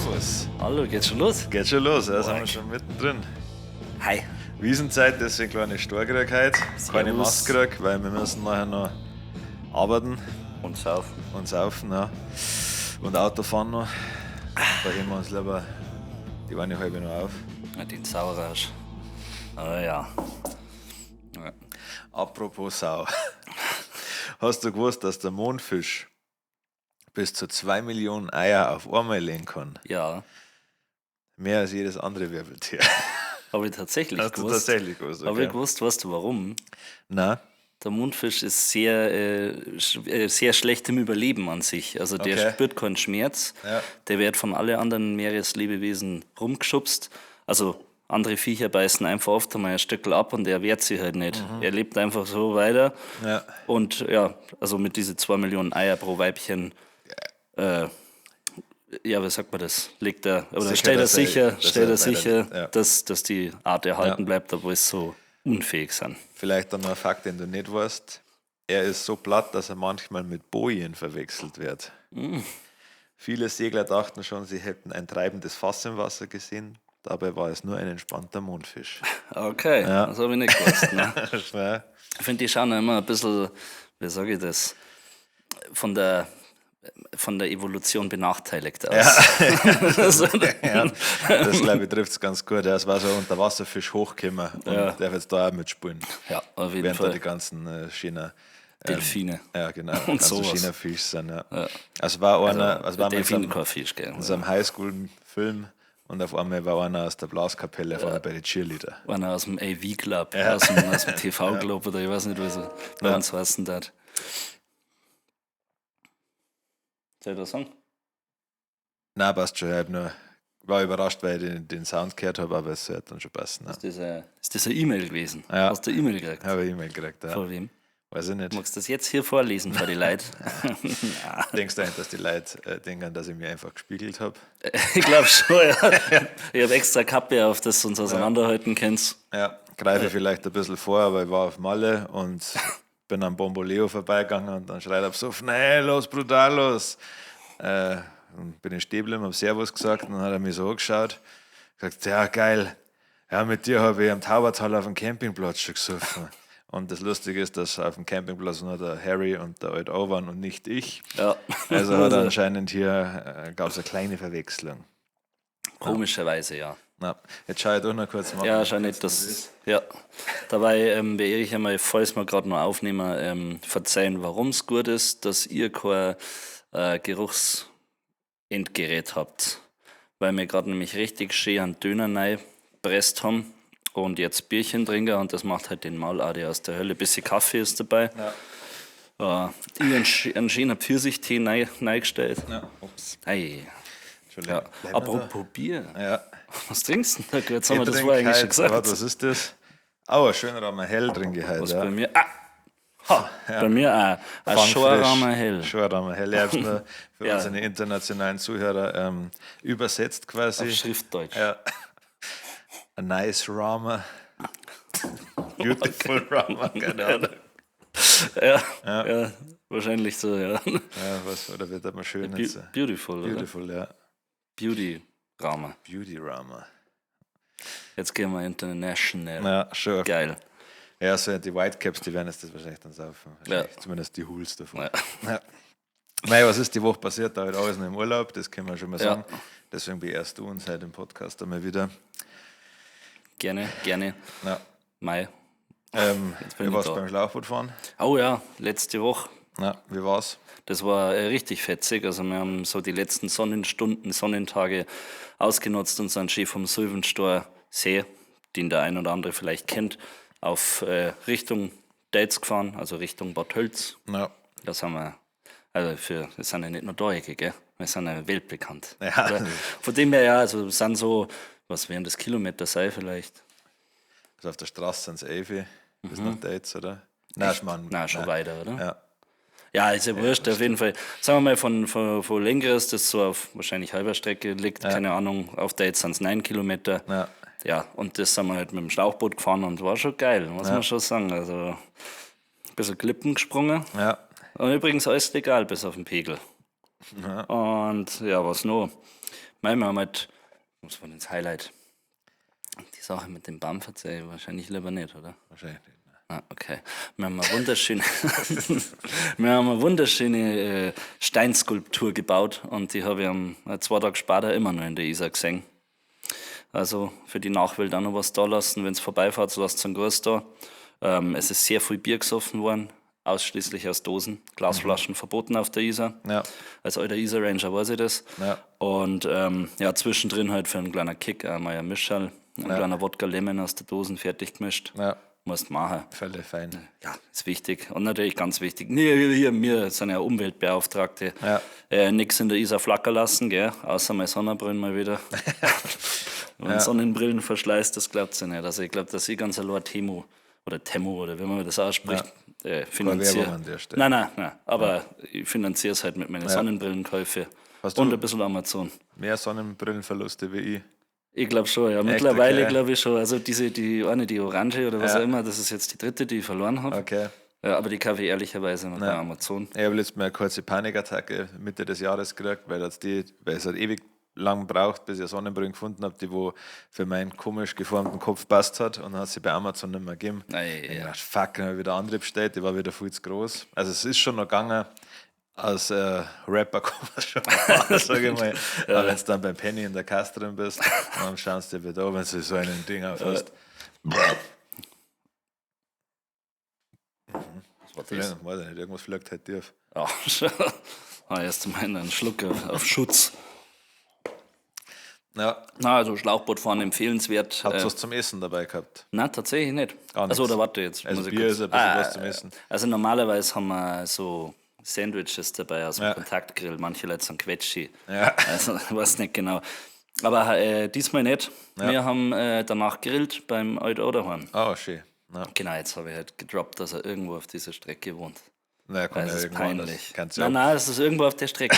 Servus. Hallo, geht's schon los? Geht schon los, ja, sind wir schon mittendrin. Hi. Wiesenzeit, deswegen kleine Storkrieg heute. Keine Servus. Maske, weil wir müssen nachher noch arbeiten Und saufen. und saufen, ja. Und Auto fahren noch. Da heben wir uns lieber die eine halbe noch auf. Ja, den Sauerrausch. Ah ja. Ja. Apropos Sau. Hast du gewusst, dass der Mondfisch bis zu 2 Millionen Eier auf einmal legen kann? Ja, Mehr als jedes andere Wirbeltier. habe ich tatsächlich Hast du gewusst. tatsächlich gewusst? Habe ich Okay. gewusst, weißt du warum? Nein. Der Mondfisch ist sehr, sehr schlecht im Überleben an sich. Also der spürt keinen Schmerz. Ja. Der wird von allen anderen Meereslebewesen rumgeschubst. Also andere Viecher beißen einfach oft einmal ein Stückel ab und er wehrt sich halt nicht. Er lebt einfach so weiter. Ja. Und ja, also mit diesen 2 Millionen Eier pro Weibchen, ja, wie sagt man das? Legt er, oder Sicher, stellt er dass er- sicher, dass stellt er er sicher, weiter- ja. dass die Art erhalten bleibt, obwohl sie so unfähig sind. Vielleicht dann noch ein Fakt, den du nicht weißt. Er ist so platt, dass er manchmal mit Bojen verwechselt wird. Viele Segler dachten schon, sie hätten ein treibendes Fass im Wasser gesehen. Dabei war es nur ein entspannter Mondfisch. Okay, das habe ich nicht gewusst. Ne? Ja. Ich finde, die schauen auch immer ein bisschen, wie sage ich das, von der Evolution benachteiligt aus. Also, Ja, das, glaube ich, trifft es ganz gut. Ja, es war so ein Unterwasserfisch hochgekommen und darf jetzt da auch mitspielen. Ja, auf jeden Während da Fall. die ganzen China. Delfine. Ja, genau. Und ganzen sowas. China-Fisch sind, ja. Also war einer, also war mal in so Delfin einem, kein Fisch, gell? in so einem Highschool-Film und auf einmal war einer aus der Blaskapelle, auf einmal bei den Cheerleader. Einer aus dem AV Club, aus dem TV Club oder ich weiß nicht, wie sie bei uns heißen dat. Soll ich das sagen? Nein, passt schon. Ich hab nur, war überrascht, weil ich den Sound gehört habe, aber es wird dann schon passen. Ja. Ist das eine E-Mail gewesen? Ja. Hast du eine E-Mail gekriegt? Habe ich E-Mail gekriegt, ja. Von wem? Weiß ich nicht. Magst du das jetzt hier vorlesen für die Leute? Denkst du eigentlich, dass die Leute denken, dass ich mich einfach gespiegelt habe? Ich glaube schon, ja. Ich habe extra Kappe auf, dass du uns auseinanderhalten kannst. Ja, greife vielleicht ein bisschen vor, aber ich war auf Malle und bin am Bomboleo vorbeigegangen und dann schreit er so, hey, los, brutalos. Und bin ich stehen geblieben, hab Servus gesagt und dann hat er mich so angeschaut, gesagt, ja, geil, ja, mit dir habe ich am Taubertal auf dem Campingplatz schon gesoffen. Und das Lustige ist, dass auf dem Campingplatz nur der Harry und der Old O waren und nicht ich. Also hat er anscheinend hier, gab es eine kleine Verwechslung. Komischerweise, ja. Na, jetzt schaue ich doch noch kurz mal. Ja, schau nicht, dass. Ja. Dabei werde ich einmal, falls wir gerade noch aufnehmen, verzeihen, warum es gut ist, dass ihr kein Geruchsendgerät habt. Weil wir gerade nämlich richtig schön einen Döner rein presst haben und jetzt Bierchen trinken und das macht halt den Mauladi aus der Hölle. Bisschen Kaffee ist dabei. Ja. Ich einen schönen Pfirsichtee reingestellt. Ja, ups. Hey. Entschuldigung. Ja. Bleib mal da. Apropos Bier. Ja. Was trinkst du denn da? Jetzt haben wir Ich das trink vorher eigentlich schon heute- gesagt. Warte, was ist das? Oh, ein schöner Rahmen hell trinke ich heute. Was ja. bei mir? Ah! Ha, Bei mir auch. Ein Fangfrisch. Schorramer Hell. Schorramer hell. Ich hab's nur für unsere internationalen Zuhörer übersetzt quasi. Auf Schriftdeutsch. Ja. A nice Rama. Beautiful Rama, keine Ahnung. Ja, wahrscheinlich so, ja. Ja, was, oder wird das mal schön jetzt? Beautiful, oder? Beautiful, ja. Beauty Rama. Beauty Rama. Jetzt gehen wir international. Ja, schon. Geil. Ja, so die Whitecaps, die werden jetzt das wahrscheinlich dann saufen. Wahrscheinlich. Ja. Zumindest die Hools davon. Ja. Ja. Mei, was ist die Woche passiert? Da halt alles noch im Urlaub, das können wir schon mal Ja. sagen. Deswegen beehrst du uns heute im Podcast einmal wieder. Gerne, gerne. Ja. Mai. Wie bin ich warst da. du beim Schlauchboot fahren? Oh ja, letzte Woche. Ja, wie war's? Das war richtig fetzig. Also wir haben so die letzten Sonnenstunden, Sonnentage ausgenutzt und sind schön vom Sylvenstor See, den der ein oder andere vielleicht kennt, auf Richtung Dates gefahren, also Richtung Bad Tölz. Ja. Das haben wir, also für, wir sind ja nicht nur Deutsche, gell? Wir sind ja weltbekannt. Ja. Also von dem her, ja, also sind so, was wären das Kilometer sei vielleicht? Also auf der Straße sind es 11 bis nach Dates, oder? Nein, Schmarrn. Nein, schon weiter, oder? Ja. Ja, ist ja wurscht, auf jeden Fall. Sagen wir mal, von Lengres, das so auf wahrscheinlich halber Strecke liegt, keine Ahnung, auf Dates sind es 9 Kilometer. Ja. Ja, und das sind wir halt mit dem Schlauchboot gefahren und war schon geil, muss man schon sagen. Also ein bisschen Klippen gesprungen. Ja. Und übrigens alles legal bis auf den Pegel. Und ja, was noch? Mei, wir haben halt, was war denn das Highlight? Die Sache mit dem Baum verzeih ich wahrscheinlich lieber nicht, oder? Wahrscheinlich nicht. Ne. Ah, okay. Wir haben eine wunderschöne, wir haben eine wunderschöne Steinskulptur gebaut und die habe ich 2 Tage später immer noch in der Isar gesehen. Also für die Nachwelt auch noch was da lassen. Wenn es vorbeifahrt, lasst einen Gruß da. Es ist sehr viel Bier gesoffen worden, ausschließlich aus Dosen. Glasflaschen verboten auf der Isar. Ja. Als alter Isar Ranger weiß ich das. Ja. Und ja, zwischendrin halt für einen kleinen Kick einmal ein Mischerl, ein kleiner Wodka Lemon aus der Dosen fertig gemischt. Ja. Musst machen. Völlig fein. Ja, ist wichtig. Und natürlich ganz wichtig, nee, hier, wir sind ja Umweltbeauftragte. Ja. Nix in der Isar flackern lassen, gell? Außer meine Sonnenbrillen mal wieder. Und Sonnenbrillen verschleiß, das glaubt sie nicht. Also ich glaube, dass ich ganz allein Temu oder Temu oder wie man das ausspricht, finanziere. Werbung an der Stelle. Nein, nein, nein. Aber ich finanziere es halt mit meinen Sonnenbrillenkäufe Hast und du ein bisschen Amazon. mehr Sonnenbrillenverluste wie ich? Ich glaube schon, ja. Mittlerweile Okay. glaube ich schon. Also diese, die eine, die Orange oder was Ja. auch immer, das ist jetzt die dritte, die ich verloren habe. Okay. Ja, aber die kaufe ich ehrlicherweise immer bei Amazon. Ich habe letztes Mal eine kurze Panikattacke Mitte des Jahres gekriegt, weil es halt ewig lang braucht, bis ich eine Sonnenbrille gefunden habe, die wo für meinen komisch geformten Kopf passt hat, und dann hat sie bei Amazon nicht mehr gegeben. Ei, Ich ja. dachte, fuck, dann habe ich wieder andere bestellt, die war wieder viel zu groß. Also es ist schon noch gegangen. Als Rapper kann man schon machen, sag ich mal. Aber wenn du dann beim Penny in der Kasse drin bist, dann schaust du dir wieder an, wenn du so einen Ding auf hast. Was war das? Ja, weiß ich nicht, irgendwas fliegt halt tief. Ja, schon. Ah, erst mal einen Schluck auf Schutz. Ja, Na, also Schlauchboot fahren empfehlenswert. habt ihr was zum Essen dabei gehabt? Nein, tatsächlich nicht. Gar Also, nichts. oder warte jetzt. Also muss ich Bier kurz- ist ein bisschen was zum Essen. Also normalerweise haben wir so Sandwiches dabei aus dem Ja. Kontaktgrill. Manche Leute sind Quetschi. Ja. Also, ich weiß nicht genau. Aber diesmal nicht. Wir haben danach gegrillt beim Alt Oderhorn. Oh, schön. Ja. Genau, jetzt habe ich halt gedroppt, dass er irgendwo auf dieser Strecke wohnt. Naja, kann Das ja ist irgendwo anders. peinlich. Kannst du Nein, ja nein, es ist irgendwo auf der Strecke.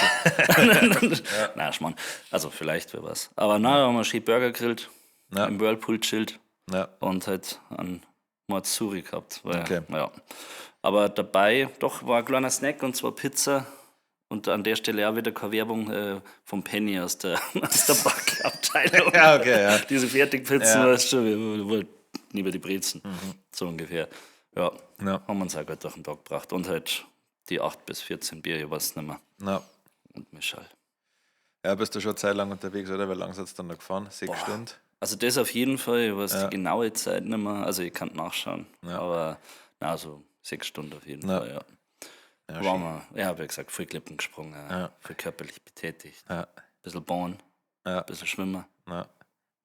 Nein, Schmarrn. Also vielleicht, wer weiß. Aber nein, da haben wir schön Burger gegrillt, Ja. im Whirlpool chillt Ja. und halt einen Matsuri gehabt. Weil, Okay. Ja. Aber dabei, doch, war ein kleiner Snack und zwar Pizza. Und an der Stelle auch wieder keine Werbung vom Penny aus der Backabteilung. Ja, okay, ja. Diese Fertigpizzen, Ja. Mhm. weißt du, wir wollten lieber die Brezen. So ungefähr. Ja, Ja. haben wir uns auch gut durch den Tag gebracht. Und halt die 8 bis 14 Bier, ich weiß nicht mehr. Ja. Und Michel. Ja, bist du schon eine Zeit lang unterwegs, oder? Wie lange seid ihr dann noch gefahren? 6 Stunden? Also das auf jeden Fall, ich weiß die genaue Zeit nicht mehr. Also ich kann nachschauen. Aber na, so 6 Stunden auf jeden Ja. Fall, ja. Ja, War wir, ja, wie gesagt, viel Klippen gesprungen, Ja. viel körperlich betätigt. Ja. Bisschen Bahn, Ja. bisschen Schwimmen. Ja.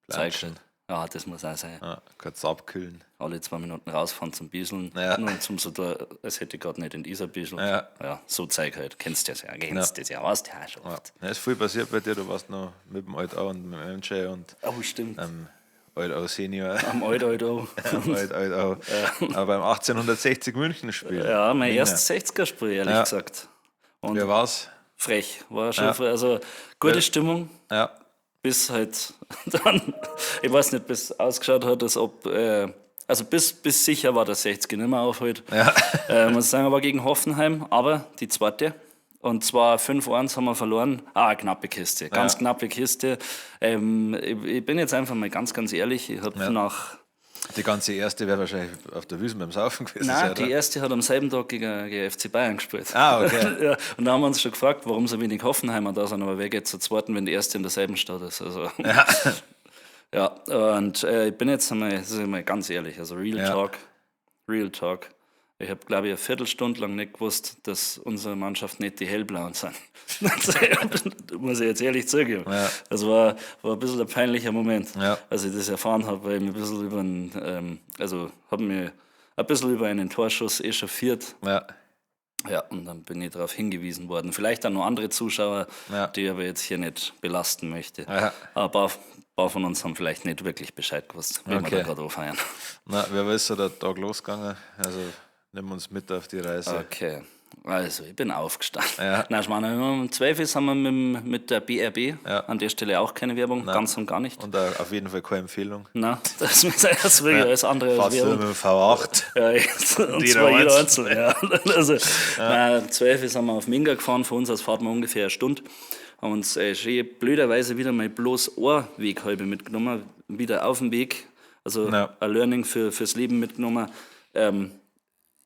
Zeug. Planschen. Ja, das muss auch sein. Ja, kurz abkühlen. Alle 2 Minuten rausfahren zum Bieseln. Ja. Nur zum so da, als hätte ich gerade nicht in dieser Biesel. Ja. Ja, so Zeug halt. Kennst du das ja. Kennst das ja. Weißt ja schon Ja. oft. Ja, ist viel passiert bei dir. Du warst noch mit dem Alt A und mit dem MJ und Oh, stimmt. Alt A Senior. Am Alt, Alt, Alt. Alt, Alt A. Aber beim 1860 München Spiel. Ja, mein erstes 60er-Spiel, ehrlich Ja. gesagt. Und Wer war's? frech. War schon, also gute Stimmung, Ja. bis halt dann, ich weiß nicht, bis ausgeschaut hat, als ob, also bis sicher war, dass 60 nicht mehr aufhält. Ja. Muss sagen, war gegen Hoffenheim, aber die zweite. Und zwar 5-1 haben wir verloren. Ah, knappe Kiste, ganz Ja. knappe Kiste. Ich bin jetzt einfach mal ganz, ganz ehrlich, ich habe nach. Die ganze erste wäre wahrscheinlich auf der Wiesn beim Saufen gewesen. Nein, sein, oder? die erste hat am selben Tag gegen FC Bayern gespielt. Ah, okay. Ja, und da haben wir uns schon gefragt, warum so wenig Hoffenheimer da sind, aber wer geht zur zweiten, wenn die erste in derselben Stadt ist? Also, ja. Ja, und ich bin jetzt einmal, das ist einmal ganz ehrlich, also Real Ja. Talk, Real Talk. Ich habe, glaube ich, eine Viertelstunde lang nicht gewusst, dass unsere Mannschaft nicht die Hellblauen sind. Muss ich jetzt ehrlich zugeben. Ja. Das war ein bisschen ein peinlicher Moment, Ja. als ich das erfahren habe, weil ich mich ein bisschen über einen, also habe mich ein bisschen über einen Torschuss echauffiert. Ja. Ja, und dann bin ich darauf hingewiesen worden. Vielleicht auch noch andere Zuschauer, Ja. die ich aber jetzt hier nicht belasten möchte. Ja. Aber ein paar von uns haben vielleicht nicht wirklich Bescheid gewusst, wie wir Okay. da gerade anfeiern. Na, wer weiß, so der Tag losgegangen? Also nimm uns mit auf die Reise. Okay, also ich bin aufgestanden. Ja. Nein, Schmarrn, um 12 Uhr sind wir mit der BRB. Ja. An der Stelle auch keine Werbung, ganz und gar nicht. Und auf jeden Fall keine Empfehlung. Nein, das ist das wirklich alles andere als Fahrst du Werbung. mit dem V8? Ja, jetzt, und Jeder zwar jeder einzeln. einzeln. Ja. Also, nein, um 12 Uhr sind wir auf Minga gefahren, von uns aus fahren wir ungefähr eine Stunde. Haben uns schön blöderweise wieder mal bloß ein Weghalbe mitgenommen, wieder auf dem Weg. Also ein Learning fürs Leben mitgenommen.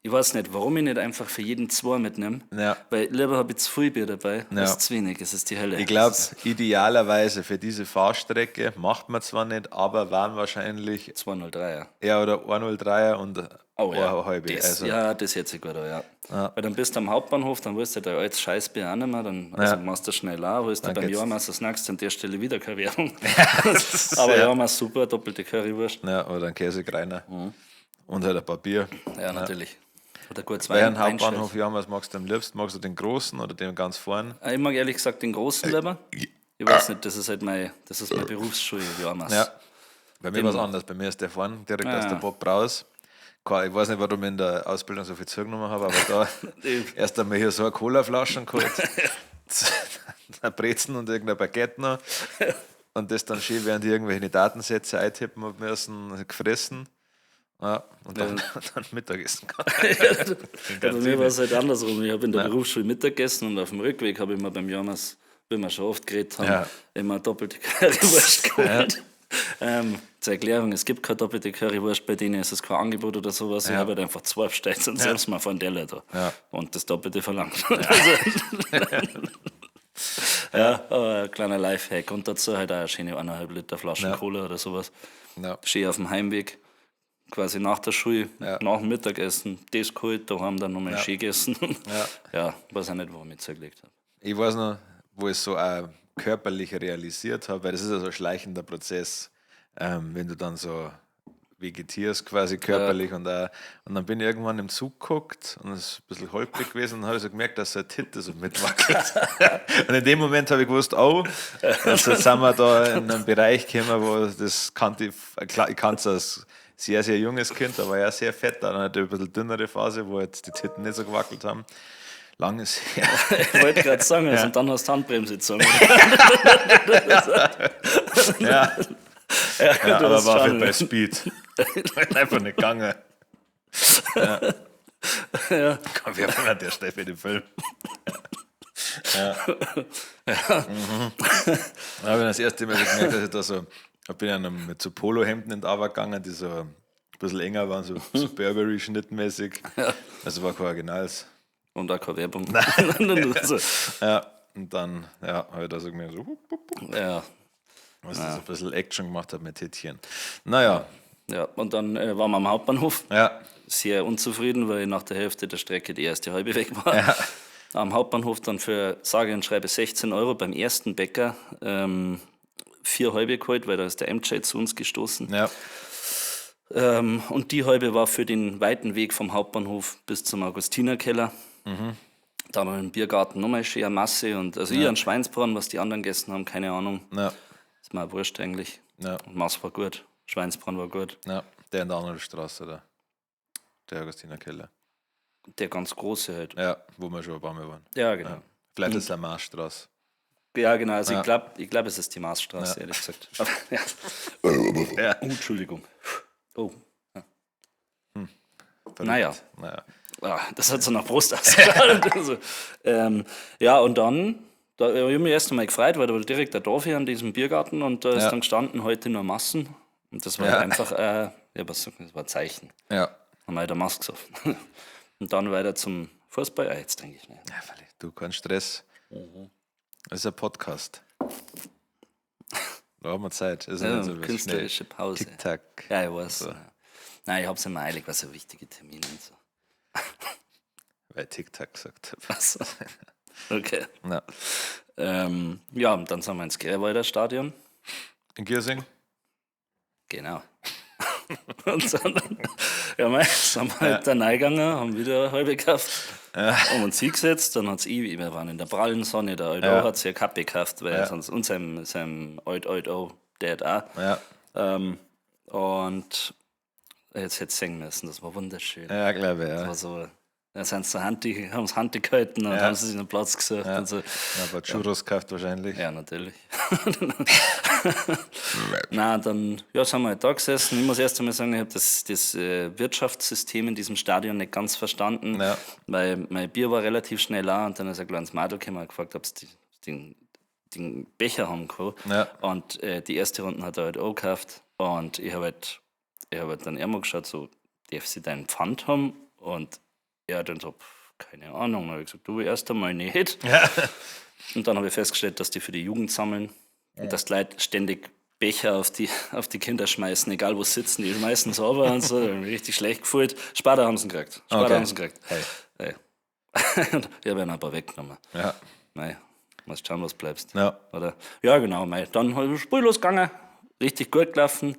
Ich weiß nicht, warum ich nicht einfach für jeden zwei mitnehme. Ja. Weil lieber habe ich zu viel Bier dabei als zu wenig. Es ist die Hölle. Ich glaube, idealerweise für diese Fahrstrecke macht man zwar nicht, aber waren wahrscheinlich 203er. Ja, oder 103er und oh, ja. eine halbe. Das, also. Ja, das hätte sich gut an, ja. Ja. Weil dann bist du am Hauptbahnhof, dann holst du dein altes Scheißbier auch nicht mehr, dann also machst du schnell auch, holst du Dann beim geht's. Jahrmaß das nächste an der Stelle wieder keine Werbung. Aber Jahrmaß super, doppelte Currywurst. Ja, oder ein Käsekreiner. Und halt ein paar Bier. Ja, natürlich. Oder gut Welchen Wein, Hauptbahnhof Jahrmaß magst du am liebsten? Magst du den großen oder den ganz vorn? Ich mag ehrlich gesagt den großen lieber. Ich weiß nicht, das ist halt meine, das ist meine Berufsschule, Jahrmaß. Ja. Bei mir war es anders. Bei mir ist der vorn direkt aus Ah. der Pop raus. Ich weiß nicht, warum ich in der Ausbildung so viel zugenommen habe, aber da erst einmal hier so eine Colaflaschen geholt, ein Brezen und irgendein Baguette noch. Und das dann schön, während ich irgendwelche Datensätze eintippen hab müssen, gefressen. Ja, und dann, dann Mittagessen gehabt. Ja, bei mir war es halt andersrum. Ich habe in der Berufsschule Mittag gegessen und auf dem Rückweg habe ich mir beim Jonas, wie wir schon oft geredet haben, immer doppelte Currywurst geholt. Zur Erklärung, es gibt keine doppelte Currywurst bei denen, es ist kein Angebot oder sowas. Ich habe halt einfach zwei bestellt und selbst mal von der da. Ja. Und das Doppelte verlangt. Also, ja, aber ein kleiner Lifehack. Und dazu halt auch eine schöne 1,5 Liter Flaschen Cola oder sowas. Ja. Schön auf dem Heimweg, quasi nach der Schule, Ja. nach dem Mittagessen, das geholt, da haben dann nochmal ja. schön gegessen. Ja. Ja, weiß auch nicht, warum ich zugelegt habe. Ich weiß noch, wo ich es so auch körperlich realisiert habe, weil das ist ja so ein schleichender Prozess, wenn du dann so vegetierst quasi körperlich und, auch, und dann bin ich irgendwann im Zug geguckt und es ist ein bisschen holprig gewesen und dann habe ich so gemerkt, dass so ein Titte so mitwackelt. Und in dem Moment habe ich gewusst, oh, jetzt sind wir da in einen Bereich gekommen, wo das kannte ich, klar, ich kannte es als sehr, sehr junges Kind, da war ich auch sehr fett, dann hatte ich ein bisschen dünnere Phase, wo jetzt die Titten nicht so gewackelt haben. Lang ist her. Ich wollte gerade sagen, also, und dann hast du Handbremse gezogen. Ja, Ja, ja du aber hast war schon- halt bei Speed. Einfach nicht gegangen. Ja. Ja. Komm, wir haben an der Stelle für den Film. Ja. Ja. Mhm. Da habe ich das erste Mal so gemerkt, dass ich da so, da bin ich ja noch mit so Polohemden in die Arbeit gegangen, die so ein bisschen enger waren, so, so Burberry-schnittmäßig. Also war kein Originals. Und auch keine Werbung. Also, Ja, und dann ja, habe ich da so gemerkt, so, hup, hup, hup, ja. was das so ein bisschen Action gemacht hat mit Tittchen. Naja, Ja, und dann waren wir am Hauptbahnhof. ja, Sehr unzufrieden, weil nach der Hälfte der Strecke die erste halbe weg war. Am Hauptbahnhof dann für sage und schreibe 16 Euro beim ersten Bäcker 4 halbe geholt, weil da ist der MJ zu uns gestoßen. ja, Und die halbe war für den weiten Weg vom Hauptbahnhof bis zum Augustinerkeller. Da haben wir im Biergarten nochmal schön eine Masse und also ich einen Schweinsbraten, was die anderen gegessen haben, keine Ahnung. ja, Ist mir auch wurscht eigentlich. ja. Und Maß war gut, Schweinsbraten war gut. Ja, der in der anderen Straße da. Der Augustiner Keller. Der ganz große halt. Ja, wo wir schon ein paar Mal waren. Ja, genau. Vielleicht ist es eine Marsstraße. Ja, genau. Also Ja. ich glaube, ich glaub, es ist die Marsstraße, ehrlich gesagt. Aber, ja. Ja. Oh, Entschuldigung. Oh. Verrückt. Naja. Naja. Ah, das hat so nach Brust ausgeschaut. Also, ja, und dann, da ich hab mich erst einmal gefreut, weil da war direkt der Dorf hier an diesem Biergarten und da ist Ja. dann gestanden, heute nur Massen. Und das war Ja. halt einfach, ja, was, das war ein Zeichen. Ja. Haben wir halt eine Maske gesoffen. Und dann weiter zum Fußball. Ah, jetzt trinke ich nicht. Ja, vielleicht. Du, kein Stress. Das ist ein Podcast. Da haben wir Zeit. Ist Ja, nicht so was künstlerische schnell. Pause. Tick-Tack. Ja, ich weiß. Ja. Nein, ich hab's immer eilig, weil so wichtige Termine und so. Weil ich Tick-Tack gesagt habe. Also, okay. Ja. Ja, und dann sind wir ins Gerwalder Stadion. In Giersing? Genau. Und dann, ja, mei, sind wir halt da reingegangen, haben wieder eine halbe gekauft, haben uns hingesetzt, dann hat's ewig, wir waren in der prallen Sonne, der Alt Ja. O hat sich eine Kappe gekauft, weil Ja. sonst, und seinem Alt Alt O, der hat auch. Ja. Und jetzt hätte ich singen müssen, das war wunderschön. Ja, glaube ich. Ja. Das war so, da sind sie Hand, haben sie Hand gehalten und Ja. haben sie sich einen Platz gesucht Ja. und so. Ja, ein paar Churros gekauft wahrscheinlich. Ja, natürlich. Na, dann ja, sind wir halt da gesessen. Ich muss erst einmal sagen, ich habe das Wirtschaftssystem in diesem Stadion nicht ganz verstanden, Ja. weil mein Bier war relativ schnell da und dann ist ein kleines Mädel gekommen und hat gefragt, ob es die den Becher haben kann. Ja. Und die erste Runde hat er halt auch gekauft. Und ich habe halt dann immer geschaut, so, darf sie deinen Pfand haben? Und er hat dann so, pff, keine Ahnung. Dann habe ich gesagt, du erst einmal nicht. Ja. Und dann habe ich festgestellt, dass die für die Jugend sammeln und dass die Leute ständig Becher auf die Kinder schmeißen, egal wo sie sitzen, die schmeißen es runter und so. Richtig schlecht gefühlt. Später haben sie ihn gekriegt. Später Okay. haben sie ihn gekriegt. Hey. Hey. Ich habe ihn ein paar weggenommen. Ja. Mei, musst schauen, was bleibst. Ja. Oder? Ja, genau. Mei. Dann habe ich Spiel losgegangen, richtig gut gelaufen,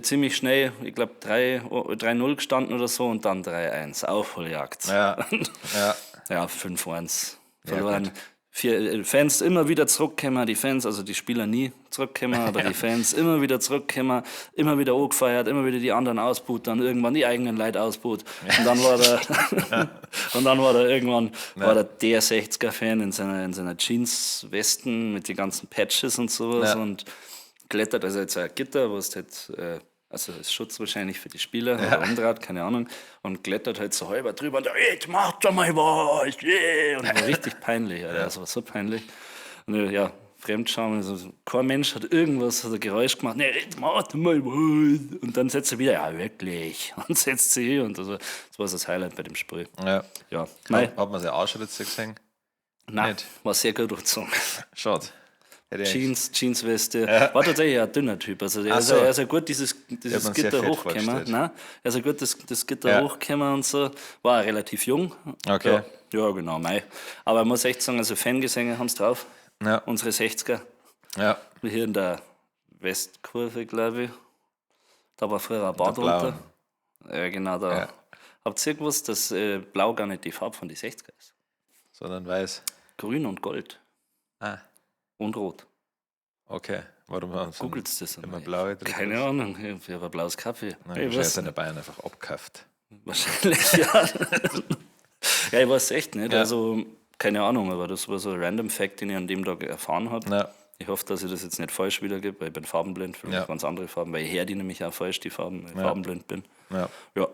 ziemlich schnell, ich glaube 3-0 gestanden oder so und dann 3-1, Aufholjagd. Ja. Ja. Ja, 5-1 Ja, verloren. gut. 4 Fans immer wieder zurückgekommen, die Fans, also die Spieler nie zurückgekommen, aber die Fans immer wieder zurückgekommen, immer wieder angefeiert, immer wieder die anderen ausbuht, dann irgendwann die eigenen Leute ausbuht. Und dann war der, und dann war der irgendwann, war der 60er-Fan in seiner Jeans-Westen mit den ganzen Patches und sowas und klettert, also jetzt ein Gitter, wo es halt, also ist Schutz wahrscheinlich für die Spieler oder umdraht, keine Ahnung, und klettert halt so halber drüber und jetzt macht doch mal was, yeah! Und war richtig peinlich, Alter, das war so peinlich. Und ja, Fremdscham, also kein Mensch hat irgendwas, hat ein Geräusch gemacht, nee, jetzt macht doch mal was. Und dann setzt er wieder, ja, wirklich, und setzt sie hin und also, das war so das Highlight bei dem Spiel. Ja. Ja, nein, Hat man seine Arschritze gesehen? nein, nicht. war sehr gut angezogen. Schade. Hätte ich eigentlich- Jeansweste. War tatsächlich ein dünner Typ. Also er Ach ist, so. er ist ja gut dieses mir sehr Gitter fett hochgekommen. vorgestellt. Nein, er ist ja gut das Gitter Ja. hochgekommen und so. War auch relativ jung. Okay. Ja, ja, genau, mei. Aber ich muss echt sagen, also Fangesänge haben es drauf. Ja. Unsere 60er. Ja. Hier in der Westkurve, glaube ich. Da war früher ein Bar Der blauen. drunter. Ja, genau, da. Ja. Habt ihr gewusst, dass Blau gar nicht die Farbe von den 60er ist? Sondern weiß. Grün und Gold. Ah. Und Rot. Okay. Warum haben sie Googelst das immer einmal. blaue drin? Keine Ahnung, ich habe ein blaues Kaffee. Nein, Ich wahrscheinlich weiß sind die Bayern einfach abgekauft. Wahrscheinlich, ja. Ja, ich weiß echt nicht. Ja. Also, keine Ahnung, aber das war so ein random Fact, den ich an dem Tag erfahren habe. Ja. Ich hoffe, dass ich das jetzt nicht falsch wiedergebe, weil ich bin farbenblind, vielleicht Ja. ganz andere Farben, weil ich her die nämlich auch falsch, die Farben, weil ich farbenblind bin. Ja. Ja,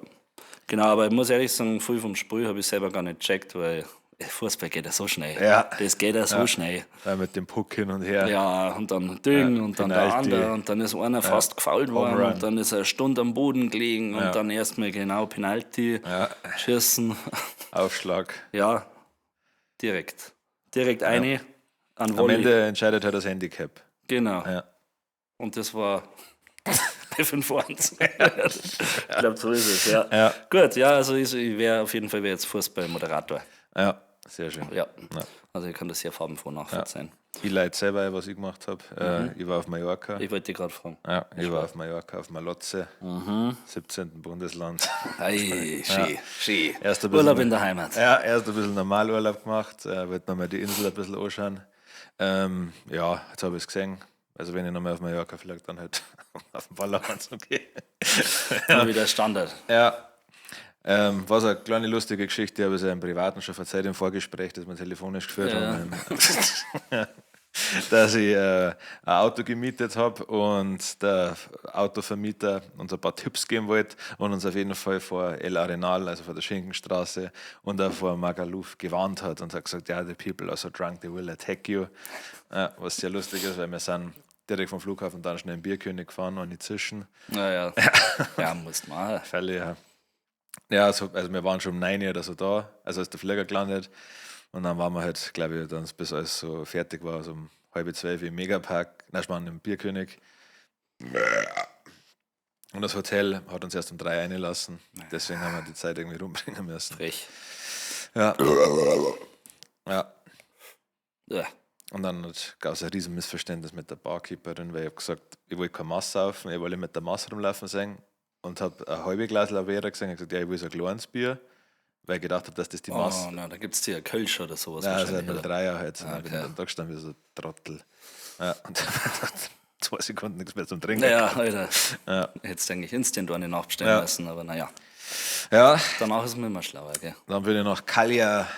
genau, aber ich muss ehrlich sagen, viel vom Spiel habe ich selber gar nicht gecheckt, weil Fußball geht ja so schnell. Ja. Das geht ja so schnell. Ja, mit dem Puck hin und her. Ja, und dann Ding Ja, und dann der Penalty. andere und dann ist einer fast gefoult worden Run. und dann ist er eine Stunde am Boden gelegen und Ja. dann erstmal genau Penalty Ja. schießen. Aufschlag. Ja, direkt. Direkt eine an Am Volley. Ende entscheidet halt das Handicap. Genau. Ja. Und das war bei 5-1. Ich glaube, so ist es, ja. Ja. Gut, ja, also ich wäre auf jeden Fall wär jetzt Fußballmoderator. Ja, sehr schön. Ja. Ja. Also ich kann das sehr farbenfroh nachvollziehen. Ich leite selber, ein, was ich gemacht habe. Ich war auf Mallorca. Ich wollte dich gerade fragen. Ja, ich war auf Mallorca, auf Malotze, 17. Bundesland. Ei, schön, schön. Erst ein bisschen- Urlaub in der Heimat. Ja, erst ein bisschen Normalurlaub gemacht, wollte nochmal die Insel ein bisschen anschauen. Ja, jetzt habe ich es gesehen. Also wenn ich nochmal auf Mallorca fliege, dann halt auf den Ballermann zu gehen. Mal wieder Standard. Ja. Was eine kleine lustige Geschichte, habe ich ja im Privaten schon verzeiht im Vorgespräch, das wir telefonisch geführt Ja. haben. Dass ich ein Auto gemietet habe und der Autovermieter uns ein paar Tipps geben wollte und uns auf jeden Fall vor El Arenal, also vor der Schinkenstraße und auch vor Magaluf gewarnt hat und hat gesagt, ja, the people are so drunk, they will attack you. Ja, was sehr lustig ist, weil wir sind direkt vom Flughafen dann schnell in Bierkönig gefahren und nicht zischen. Naja. Ja, musst machen. Fälle, ja. Ja, also wir waren schon um 9 Uhr oder so da, also ist der Flieger gelandet. Und dann waren wir halt, glaube ich, dann bis alles so fertig war, so um 11:30 im Megapark, nein, Schmarrn, im Bierkönig. Und das Hotel hat uns erst um 3 eingelassen. Deswegen haben wir die Zeit irgendwie rumbringen müssen. Frech. Ja. Ja. Ja. Und dann gab es ein riesen Missverständnis mit der Barkeeperin, weil ich habe gesagt, ich wollte keine Masse saufen, ich wollte mit der Masse rumlaufen sehen und habe ein halbe Glas Lavera gesehen und gesagt, ja, ich will so ein kleines Bier, weil ich gedacht habe, dass das die Masse. Oh, na, da gibt es ja Kölsch oder sowas. Nein, also wahrscheinlich, ein 03er halt. Und dann bin ich Okay. dann da gestanden wie so ein Trottel. Ja, und dann 2 Sekunden nichts mehr zum Trinken. Naja, Alter. Ja. Hättest du eigentlich instant eine nachbestellen Ja. müssen, aber naja. Ja, Danach ist man immer schlauer, gell? dann bin ich nach Cala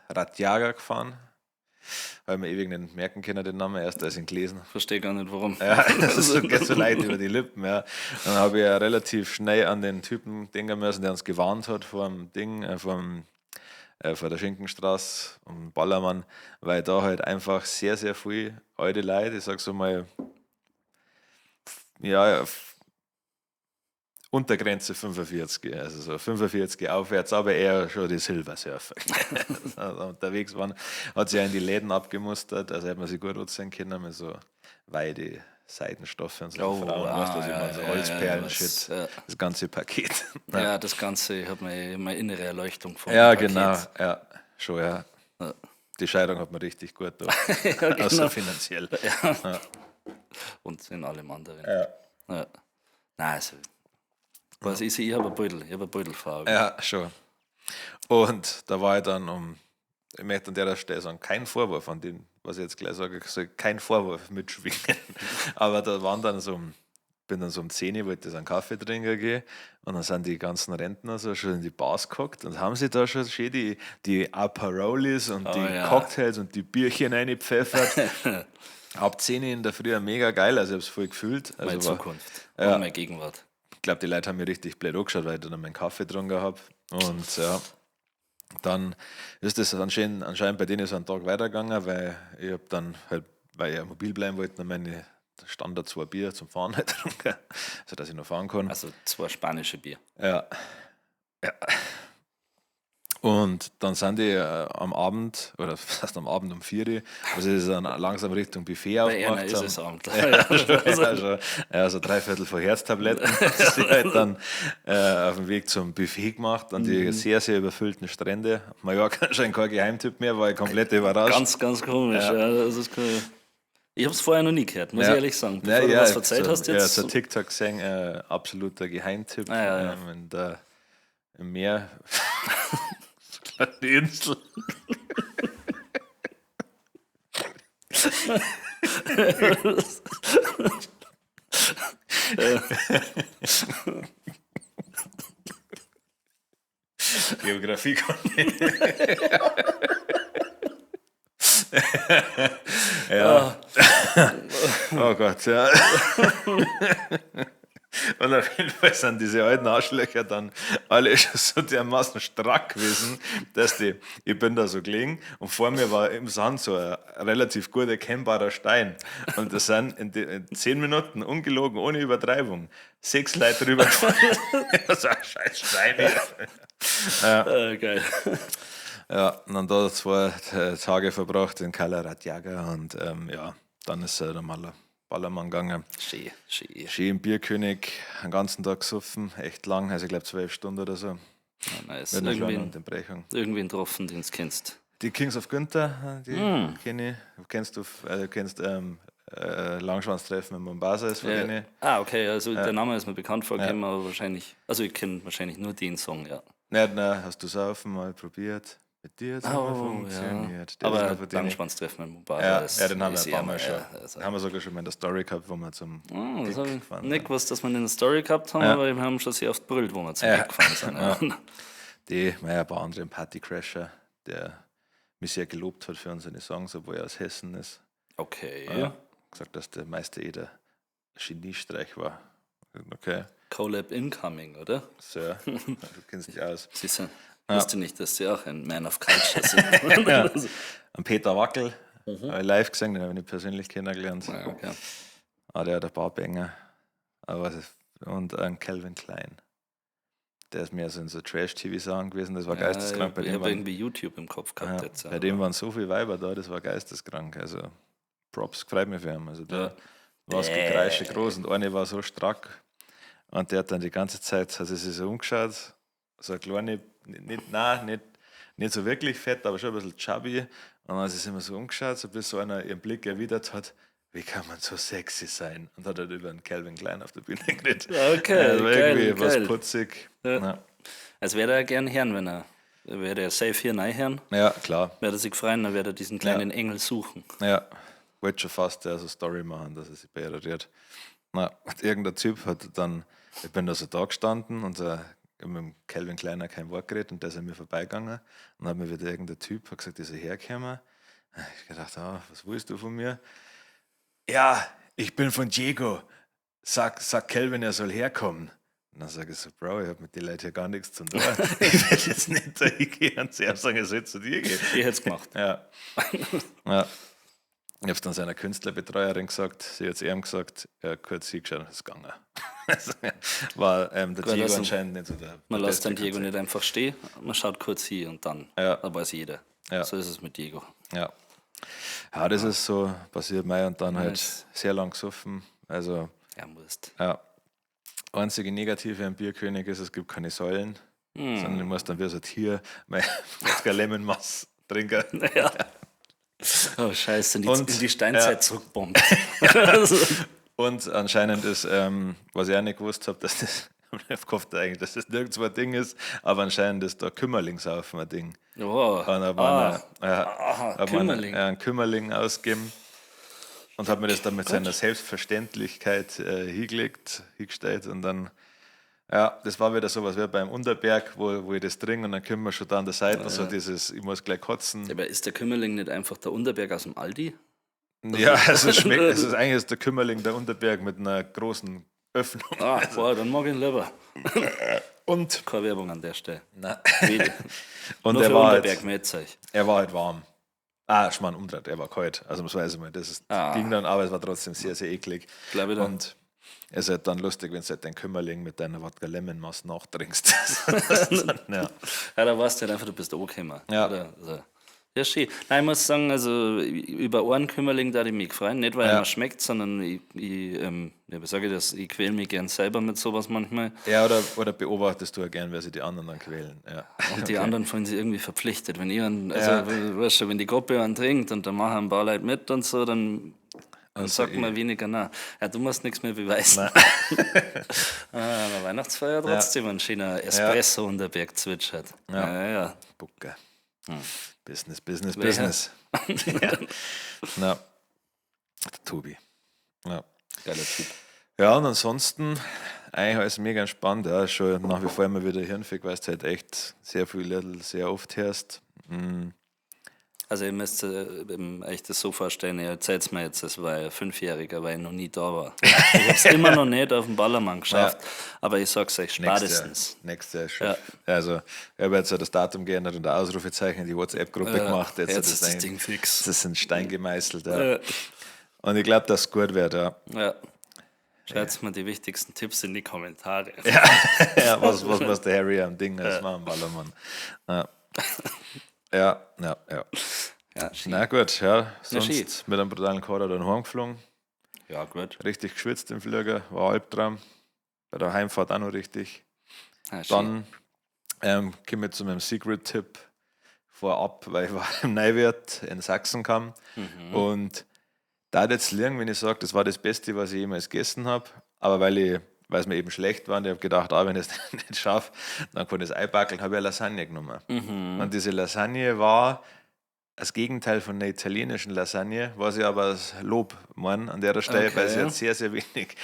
Ratjaga gefahren. Habe ich mir ewig nicht merken können, den Namen, erst als ich ihn gelesen Verstehe gar nicht, warum. Ja, das ist so, geht so leicht über die Lippen, ja. Dann habe ich ja relativ schnell an den Typen denken müssen, der uns gewarnt hat vor dem Ding, vor dem vor der Schinkenstraße um Ballermann, weil da halt einfach sehr, sehr viel alte Leute, ich sag so mal, ja, Untergrenze 45, also so 45 aufwärts, aber eher schon die Silbersurfer also unterwegs waren, hat sich auch in die Läden abgemustert, also hat man sich gut ansehen können mit so weite Seidenstoffe und so Oh, Frauen, ah, weißt du, was ich ja, meine, so ja, Holzperlen, ja, was, Shit, ja. das ganze Paket. Ja, das Ganze, ich habe meine innere Erleuchtung von Ja, dem Paket. genau, ja, schon, ja. Die Scheidung hat man richtig gut da. Ja, genau. Außer finanziell. Ja. Und in allem anderen. Ja. Ja. Nein, also, was ich, ich habe einen Beutel, ich habe einen Beutel vor Augen. Ja, schon. Und da war ich dann ich möchte an der Stelle sagen, kein Vorwurf an den, was ich jetzt gleich sage, soll kein Vorwurf mitschwingen. Aber da waren dann so, bin dann so um 10 Uhr, wollte ich so einen Kaffee trinken gehen und dann sind die ganzen Rentner so schon in die Bars gehockt und haben sie da schon schön die Aperolis und die ja. Cocktails und die Bierchen reingepfeffert. Ab 10 Uhr in der Früh mega geil, also ich hab's voll gefühlt. Also Meine war, Zukunft Ja. und meine Gegenwart. Ich glaube, die Leute haben mir richtig blöd angeschaut, weil ich dann meinen Kaffee getrunken habe. Und ja, dann ist das anscheinend bei denen so einen Tag weitergegangen, weil ich habe dann halt, weil ich ja mobil bleiben wollte, noch meine Standard 2 Bier zum Fahren halt getrunken, sodass ich noch fahren kann. Also 2 spanische Bier. Ja. Ja. Und dann sind die am Abend, oder fast am Abend um 4 Uhr, wo sie sich dann langsam Richtung Buffet Bei einer aufgemacht ist haben. es Abend. Ja, schon, ja, schon. Ja, so 3/4 von Herztabletten haben sie halt dann auf dem Weg zum Buffet gemacht, an die sehr, sehr überfüllten Strände. Mallorca anscheinend kein Geheimtipp mehr, war ich komplett überrascht. Ganz, ganz komisch. Ja. Ja, das ist cool. Ich hab's vorher noch nie gehört, muss Ja. ich ehrlich sagen. Bevor Ja, du ja, was ich verzeiht so, hast jetzt. Ja, so TikTok gesehen, absoluter Geheimtipp. Ah, ja, ja. In der, im Meer. Die Insel. Geografie kann ich. Ja. Oh Gott, ja. Und auf jeden Fall sind diese alten Arschlöcher dann alle schon so dermaßen strack gewesen, dass die, ich bin da so gelegen und vor mir war im Sand so ein relativ gut erkennbarer Stein. Und das sind in 10 Minuten, ungelogen, ohne Übertreibung, 6 Leute drüber gefallen. Das war ein scheiß Stein hier. Ja. Geil. Ja, und dann da 2 Tage verbracht in Cala Ratjada und ja, dann ist er dann Ballermann gegangen. Schön, schön. Schön im Bierkönig, den ganzen Tag gesoffen, echt lang, also ich glaub 12 Stunden oder so. Ja, nice. Mit einer kleinen Irgendwen, Unterbrechung. irgendwen getroffen, den du kennst. Die Kings of Günther, die kenne ich. Kennst du, kennst, Langschwanztreffen in Mombasa ist von Ja. denen. Ah, okay, also der Name ist mir bekannt vorgekommen, aber wahrscheinlich, also ich kenne wahrscheinlich nur den Song, ja. Nein, nein, hast du Saufen mal probiert? Mit dir hat's immer Oh, ja. funktioniert. Der ist Aber noch von denen. Langschwanztreffen in Mombasa Ja, ist, ja, den haben wir ist ein paar eher Mal schon. ja, also. Den haben wir sogar schon mal in der Story gehabt, wo wir zum Oh, das Gig hab ich gefahren nicht sind. gewusst, dass wir in der Story gehabt haben, Ja. aber wir haben schon sehr oft brüllt, wo wir zum Ja. Gig gefahren sind. Ja. Die, naja, ein paar andere, ein Partycrasher, der mich sehr gelobt hat für unsere Songs, obwohl er aus Hessen ist. Okay. Ja. Gesagt, dass der Meister Eder Geniestreich war. Okay. Collab incoming, oder? Sir, du kennst dich aus. Sie sind, wusste nicht, dass sie auch ein Man of Culture sind. Ja. An Peter Wackel habe ich live gesehen, den habe ich nicht persönlich kennengelernt. Ja, okay. Ah, der hat ein paar Banger. Aber und an Calvin Klein. Der ist mehr so in so Trash-TV-Sachen gewesen, das war geisteskrank. Bei Ich dem habe waren, irgendwie YouTube im Kopf gehabt ja, jetzt. bei dem waren so viele Weiber da, das war geisteskrank. Also Props, freut mich für ihn. Also da Ja. war das Gekreische groß und eine war so strack. Und der hat dann die ganze Zeit, hat er sich so umgeschaut, so eine kleine, nicht, nein, nicht so wirklich fett, aber schon ein bisschen chubby. Und dann hat sie sich immer so umgeschaut, so bis so einer ihren Blick erwidert hat, wie kann man so sexy sein? Und hat halt über einen Calvin Klein auf der Bühne geredet. Okay, also geil, irgendwie was geil. putzig. Ja. Ja. Also wäre er gern Herrn, wenn er, wäre er safe hier reinhören, Ja, klar. wäre er sich freuen, dann wäre er diesen kleinen Engel suchen. Ja, wollte schon fast ja, so Story machen, dass er sich bei ihr rührt. Na, und irgendein Typ hat dann, ich bin da so da gestanden und ich hab mit dem Calvin Kleiner kein Wort geredet und der ist an mir vorbeigegangen und hat mir wieder irgendein Typ hat gesagt, ich soll herkommen. Ich gedacht, ah, was willst du von mir? Ja, ich bin von Diego. Sag Calvin, er soll herkommen. Und dann sage ich so, Bro, ich habe mit den Leuten hier gar nichts zu tun. Ich werde jetzt nicht da hingehen und zuerst sagen, ich soll zu dir gehen. Ich hätte es gemacht. Ja. Ja. Ich habe es dann seiner Künstlerbetreuerin gesagt, sie hat es ihm gesagt, er hat kurz hingeschaut und ist gegangen. Also, war der Gut, Diego also, anscheinend nicht so der. Man der lässt beste den Diego Konzept. nicht einfach stehen, man schaut kurz hin und dann, Ja. dann weiß jeder. Ja. So ist es mit Diego. Ja. Ja, das ist so passiert mir und dann Nice. halt sehr lang gesoffen. Also, Ja, musst. ja. Einzige Negative am Bierkönig ist, es gibt keine Säulen, sondern du musst dann wie so ein Tier mein Wodka Lemon Mass trinken. Ja. Oh, Scheiße, in die Steinzeit zurückbombt. Und anscheinend ist, was ich auch nicht gewusst habe, dass das, ich hab gehofft eigentlich, dass das nirgendwo ein Ding ist, aber anscheinend ist da Kümmerlingsaufen ein Ding. Oh. Und hab Ah. hab mir Kümmerling. einen Kümmerling ausgegeben und hat mir das dann mit seiner Selbstverständlichkeit hingelegt, hingestellt und dann, ja, das war wieder sowas wie beim Unterberg, wo ich das trinke und dann kommen wir schon da an der Seite so dieses, ich muss gleich kotzen. Aber ist der Kümmerling nicht einfach der Unterberg aus dem Aldi? Ja, also es schmeckt, es ist eigentlich ist der Kümmerling der Unterberg mit einer großen Öffnung. Ah, boah, dann mag ich ihn lieber. Und, Keine Werbung an der Stelle. nein. Wede. Und Nur er für war, Unterberg halt, mit euch. er war halt warm. Ah, Schmarrn, umdreht, er war kalt. Also das weiß ich mal, das ist, ging dann, aber es war trotzdem sehr, sehr eklig. Glaub ich dann. Und es ist halt dann lustig, wenn du halt den Kümmerling mit deiner Wodka Lemon Mass nachtrinkst. Ja. Ja, da weißt du halt einfach, du bist angekommen. Ja. Oder? Also, ja, schön. Nein, ich muss sagen, also über einen Kümmerling da ich mich freuen. Nicht, weil er Ja. mir schmeckt, sondern ja, wie sage ich das, ich quäle mich gern selber mit sowas manchmal. Ja, oder beobachtest du ja gern, wer sie die anderen dann quälen. Ja. Und die anderen fühlen sich irgendwie verpflichtet. Wenn ich einen, also, Ja. weißt du, wenn die Gruppe einen trinkt und dann machen ein paar Leute mit und so, dann Also sagt man weniger na. Ja, du musst nichts mehr beweisen. Ah, an der Weihnachtsfeier trotzdem ein schöner Espresso unter Berg zwitschert. Ja, ja. ja. Bucke. Business, Business, Wer? Business. Ja. Na, der Tobi. Ja. Geiler Typ. Ja, und ansonsten eigentlich alles mega entspannt. Ja. Schon nach wie vor immer wieder Hirnfick, weil du halt echt sehr viel Little sehr oft hörst. Also ihr müsst euch das so vorstellen, ihr erzählt's mir jetzt, das war ja Fünfjähriger, weil ich noch nie da war. Ich hab's immer noch nicht auf dem Ballermann geschafft, aber ich sag's euch, spätestens. Nächstes Jahr, nächstes Jahr schon. Also, ich habe jetzt ja das Datum geändert und ein Ausrufezeichen in die WhatsApp-Gruppe gemacht. Jetzt ist das eigentlich- Ding fix. Das ist in Stein gemeißelt. Ja. Und ich glaube, dass es gut wird. Ja. Ja. Schreibt mir die wichtigsten Tipps in die Kommentare. Ja, was muss der Harry am Ding als machen, Ballermann? Ja. Ja, ja, ja. Ja, schön. Na gut, ja. schön. Sonst mit einem brutalen Kader dann heimgeflogen. Ja, gut. Richtig geschwitzt im Flieger, war Albtraum. Bei der Heimfahrt auch noch richtig. Ja, schön. Dann komme ich zu meinem Secret-Tipp vorab, weil ich war im Neuwirt in Sachsen kam. Und da hat jetzt liegen, wenn ich sage, das war das Beste, was ich jemals gegessen habe. Aber weil es mir eben schlecht war und ich habe gedacht, wenn ich es nicht schaffe, dann kann ich es einbackeln, habe ich eine Lasagne genommen. Und diese Lasagne war das Gegenteil von der italienischen Lasagne, was ich aber als Lob meine an der Stelle, weil sie Okay. hat sehr, sehr wenig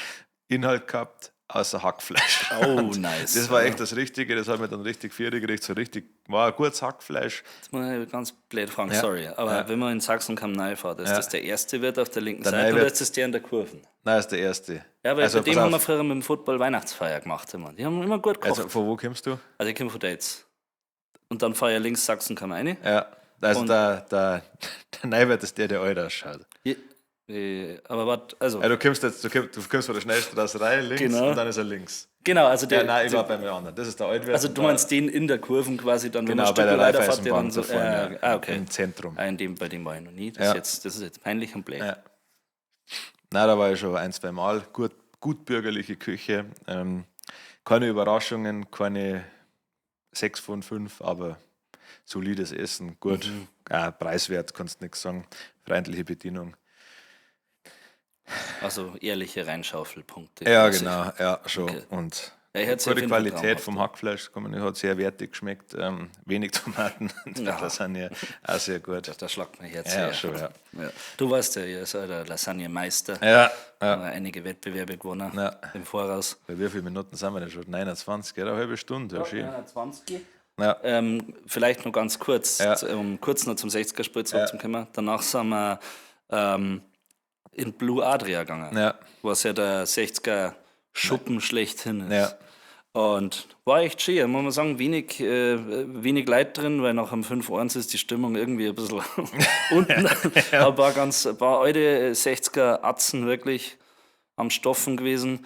Inhalt gehabt, außer Hackfleisch. Oh, Und nice. Das war echt das Richtige, das hat mir dann richtig vier gekriegt, so richtig, war ein gutes Hackfleisch. Jetzt muss ich ganz blöd fragen, Ja. sorry. Aber Ja. wenn man in Sachsen kam fährt, ist das der erste Wirt auf der linken Der Seite oder Neuwirt. ist das der in der Kurve? Nein, ist der erste. Ja, weil also, bei dem pass haben wir auf. früher mit dem Football Weihnachtsfeier gemacht immer. Die haben immer gut gekocht. Also, von wo kommst du? Also ich komme von Dates. Und dann fahre ich links Sachsen kam rein. Ja, also Und- der Neuwirt ist der, der alt ausschaut. Ja, aber warte, also Ja, du kommst jetzt, du kommst von der Schnellstraße rein, links, Genau. und dann ist er links. genau, also der, Ja, nein, ich der war bei mir anderen. Das ist der Altwirt. also und du der- meinst den in der Kurven quasi dann, wenn Genau, man ein bei Stück der weiterfährt, der dann Raiffeisenbank so, da vorne, ah, okay. im Zentrum. Ah, bei dem war ich noch nie. Das, Ja. ist jetzt peinlich und blöd. Ja. Nein, da war ich schon ein, zwei Mal. Gut bürgerliche Küche. Keine Überraschungen, keine 6 von 5, aber solides Essen, gut. Ah, preiswert, kannst nichts sagen. Freundliche Bedienung. Also ehrliche Reinschaufelpunkte. Ja, quasi. genau, ja, schon. Okay. Und Ja, ich hätte gute auf jeden Fall Qualität traumhaft. vom Hackfleisch, kann man nicht, hat sehr wertig geschmeckt. Wenig Tomaten, in der Ja. Lasagne, auch sehr gut. Da schlagt mein Herz Ja, her. schon, ja. Ja. Du weißt ja, ihr seid der Lasagne-Meister. Ja, ja. Haben wir einige Wettbewerbe gewonnen Ja. im Voraus. Bei wie vielen Minuten sind wir denn schon? 29, gell? Eine halbe Stunde, ja, schön. 20. Ja. Vielleicht noch ganz kurz, Ja. um kurz noch zum 60er-Spiel zurückzukommen. Danach sind wir in Blue Adria gegangen, Ja. was ja der 60er-Schuppen schlechthin ist. Ja. Und war echt schön, muss man sagen, wenig Leid drin, weil nach dem 5-1 ist die Stimmung irgendwie ein bisschen unten. Ja. Ein paar alte 60er Atzen wirklich am Stoffen gewesen.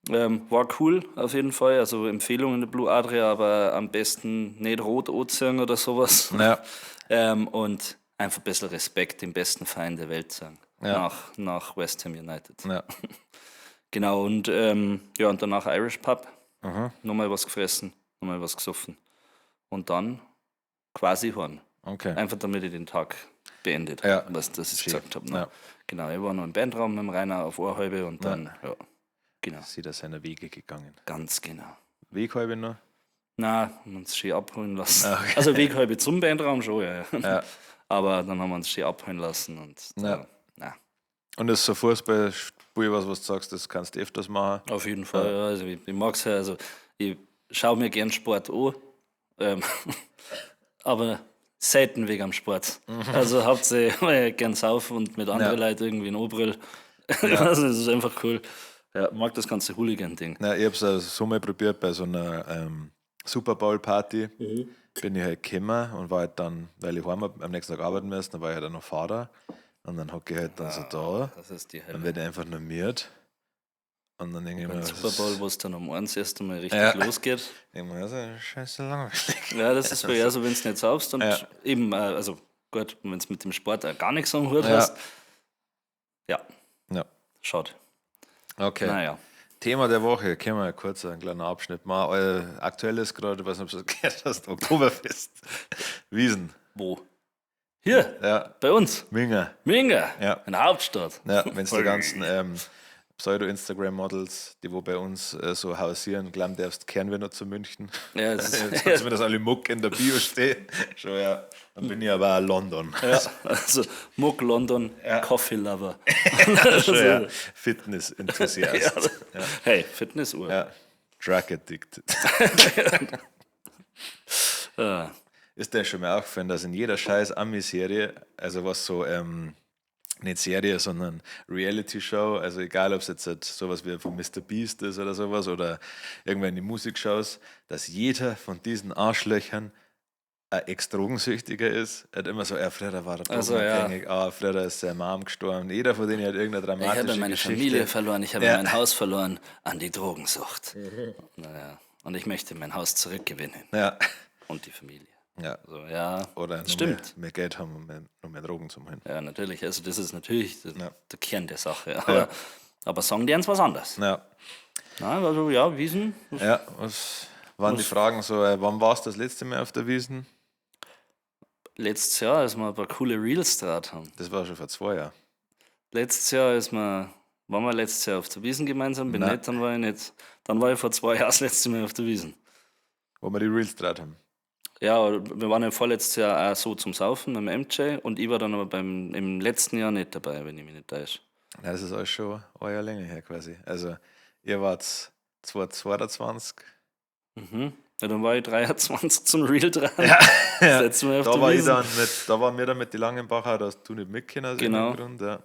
War cool auf jeden Fall, also Empfehlung in der Blue Adria, aber am besten nicht rot anziehen oder sowas. Ja. Und einfach ein bisschen Respekt dem besten Verein der Welt sagen. Ja. Nach West Ham United. Ja. Genau, und und danach Irish Pub. Mhm. Nochmal was gefressen, nochmal was gesoffen. Und dann quasi heim. Okay. Einfach damit ich den Tag beendet habe, was das ich gesagt habe. Ne? Ja. Genau, ich war noch im Bandraum mit dem Rainer auf Ohrhalbe und dann, ja, genau. Ist er seiner Wege gegangen. Ganz genau. Weghalbe noch? Nein, haben uns schön abholen lassen. Okay. Also Weghalbe zum Bandraum schon, ja. Ja. Aber dann haben wir uns schön abholen lassen und ja. Na. Und das ist so Fußballspiel, was du sagst, das kannst du öfters machen? Auf jeden Fall, ja. Also ich mag's ja, also ich schaue mir gern Sport an, aber selten wegen am Sport. Also hauptsächlich, weil ich gern saufen und mit anderen Leuten irgendwie in Obrüll. Ja. Also, das ist einfach cool. Ja, mag das ganze Hooligan-Ding. Ja, ich hab's auch so mal probiert bei so einer Super Bowl-Party. Mhm. Bin ich halt gekommen und war halt dann, weil ich heim am nächsten Tag arbeiten musste, dann war ich halt auch noch Fahrer. Und dann hocke ich halt dann so da. Das ist die Hölle. Dann werde ich einfach nur müde. Und dann denke ich mir, Super Bowl, wo es dann um 1 erst einmal richtig losgeht. Ich mir, das ist scheiße langweilig. Ja, das ist ja so, wenn du nicht saufst und eben, also gut, wenn du mit dem Sport auch gar nichts am Hut hast. Ja. Ja. Schade. Okay. Naja. Thema der Woche, können wir ja kurz einen kleinen Abschnitt machen. Aktuell ist gerade, ich weiß nicht, ob du das gehört hast, Oktoberfest. Wiesen. Wo? Hier? Ja. Bei uns? Minga. Minga? Ja. In der Hauptstadt. Ja, wenn es die ganzen Pseudo-Instagram-Models, die wo bei uns so hausieren, glauben darfst, kehren wir noch zu München. Ja, das ist jetzt kannst du mir das alle Muck in der Bio stehen. Schon, ja. Dann bin ich aber auch London. Ja, also Muck London, Coffee Lover. Schon, ja. Fitness-Enthusiast. Ja. Hey, Fitnessuhr. Ja. Drug Addicted. Ist dir schon mal aufgefallen, dass in jeder scheiß Ami-Serie, also was so, nicht Serie, sondern Reality-Show, also egal, ob es jetzt halt sowas wie von Mr. Beast ist oder sowas oder irgendwann in die Musikshows, dass jeder von diesen Arschlöchern ein Ex-Drogensüchtiger ist. Er hat immer so, früher war er drogenabhängig, früher ist seine Mom gestorben. Jeder von denen hat irgendeine dramatische Geschichte. Ich habe meine Familie verloren, ich habe mein Haus verloren an die Drogensucht. Mhm. Naja, und ich möchte mein Haus zurückgewinnen. Ja. Und die Familie. Ja. Also, ja, oder stimmt. Mehr Geld haben und noch mehr Drogen zum Holen. Ja, natürlich. Also das ist natürlich der Kern der Sache. Aber, aber sagen die uns was anderes. Ja. Na, also ja, Wiesen. Ja, was waren die Fragen so? Wann warst du das letzte Mal auf der Wiesen? Letztes Jahr, als wir ein paar coole Reels draht haben. Das war schon vor 2 Jahren. Letztes Jahr waren wir letztes Jahr auf der Wiesen gemeinsam? Bin nicht, dann war ich nicht. Dann war ich vor 2 Jahren das letzte Mal auf der Wiesen. Wo wir die Reels draht haben. Ja, wir waren ja vorletztes Jahr auch so zum Saufen am MJ und ich war dann aber im letzten Jahr nicht dabei, wenn ich mich nicht täusche. Ja, das ist alles schon ein Jahr länger her quasi. Also, ihr wart 2022. Mhm. Ja, dann war ich 23 zum Reel dran. Ja, ja. Das letzte Mal auf da, war ich dann da waren wir dann mit den Langenbacher, da hast du nicht mitgekommen aus genau. irgendeinem Grund. Ja.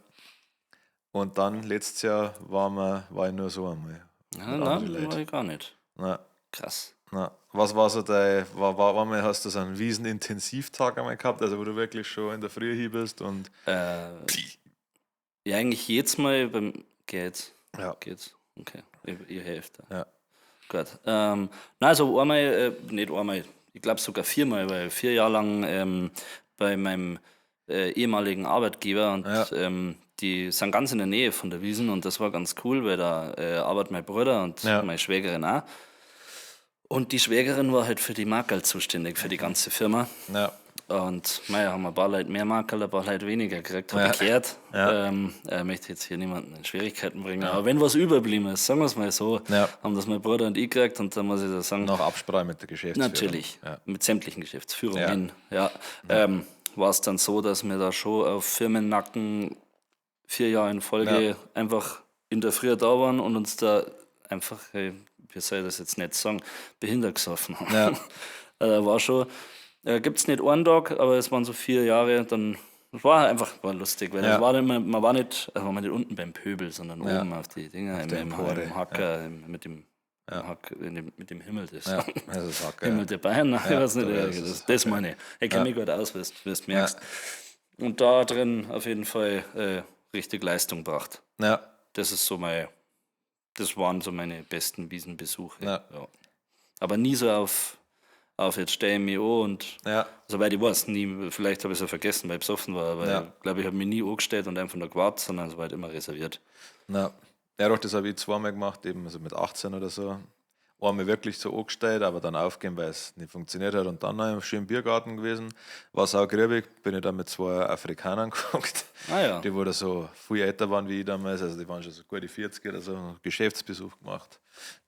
Und dann letztes Jahr war ich nur so einmal. Ja, nein, war ich gar nicht. Nein. Krass. Na, was war so dein, war, hast du so einen Wiesen-Intensivtag einmal gehabt, also wo du wirklich schon in der Früh hier bist und... Ja, eigentlich jedes Mal beim... Geht's? Ja. Geht's? Okay, ich helfe da. Ja. Gut. Nein, also einmal, nicht einmal, ich glaube sogar 4-mal, weil 4 Jahre lang bei meinem ehemaligen Arbeitgeber und die sind ganz in der Nähe von der Wiesen und das war ganz cool, weil da arbeitet mein Bruder und meine Schwägerin auch. Und die Schwägerin war halt für die Markerl zuständig, für die ganze Firma. Ja. Und naja, haben ein paar Leute mehr Markerl, ein paar Leute weniger gekriegt, habe ich gehört. Ja. Möchte jetzt hier niemanden in Schwierigkeiten bringen. Ja. Aber wenn was überblieben ist, sagen wir es mal so, haben das mein Bruder und ich gekriegt und dann muss ich das sagen. Nach Absprache mit der Geschäftsführung. Natürlich, mit sämtlichen Geschäftsführungen. Ja. Ja. War es dann so, dass wir da schon auf Firmennacken 4 Jahre in Folge einfach in der Früh da waren und uns da einfach, wie soll ich das jetzt nicht sagen, behindert gesoffen haben. Ja. Also war schon, gibt es nicht einen Tag, aber es waren so 4 Jahre, dann war einfach war lustig, weil das war immer, man war nicht, also war nicht unten beim Pöbel, sondern oben auf die Dinger, im Hacker, mit dem Hack, mit dem Himmel, das. Ja, das ist Hack, Himmel der Bayern, ich weiß nicht, da das, ist das, das meine ich. Ich kenne mich gut aus, wie du merkst. Und da drin auf jeden Fall richtig Leistung gebracht. Ja. Das ist so mein, das waren so meine besten Wiesenbesuche. Ja. Ja. Aber nie so auf jetzt stelle ich mich an und soweit ich weiß, nie, vielleicht habe ich es ja vergessen, weil ich besoffen war, aber ich glaube, ich habe mich nie angestellt und einfach nur gewartet, sondern es war halt immer reserviert. Ja. Ja, doch, das habe ich zweimal gemacht, eben also mit 18 oder so. Einmal wirklich so angestellt, aber dann aufgegeben, weil es nicht funktioniert hat. Und dann noch im schönen Biergarten gewesen. War saugrübig, bin ich dann mit zwei Afrikanern geguckt, die wo da so viel älter waren wie ich damals. Also die waren schon so gute 40 oder so, Geschäftsbesuch gemacht,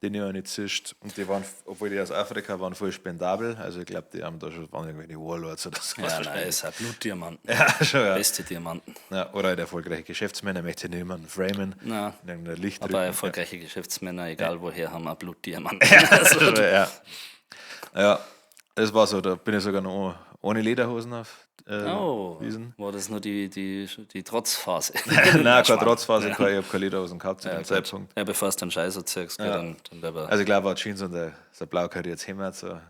den ich auch nicht zischt. Und die waren, obwohl die aus Afrika waren, voll spendabel. Also ich glaube, die haben da schon, waren irgendwelche Warlords oder so. Ja, nein, es sind Blutdiamanten. Ja, schon, ja. Beste Diamanten. Ja, oder halt erfolgreiche Geschäftsmänner, möchte ich niemanden framen. Nein. In irgendein Licht aber drücken. Erfolgreiche Geschäftsmänner, egal woher, haben auch Blutdiamanten. Ja, ja, das war so, da bin ich sogar noch ohne Lederhosen auf Wiesen. War das nur die Trotzphase? Nein, keine Trotzphase, ich habe keine Lederhosen gehabt zu dem Zeitpunkt. Ja, bevor du dann Scheiße ziehst, dann Also ich glaube, war Jeans und so ein blau kariertes Hemd. So, ja.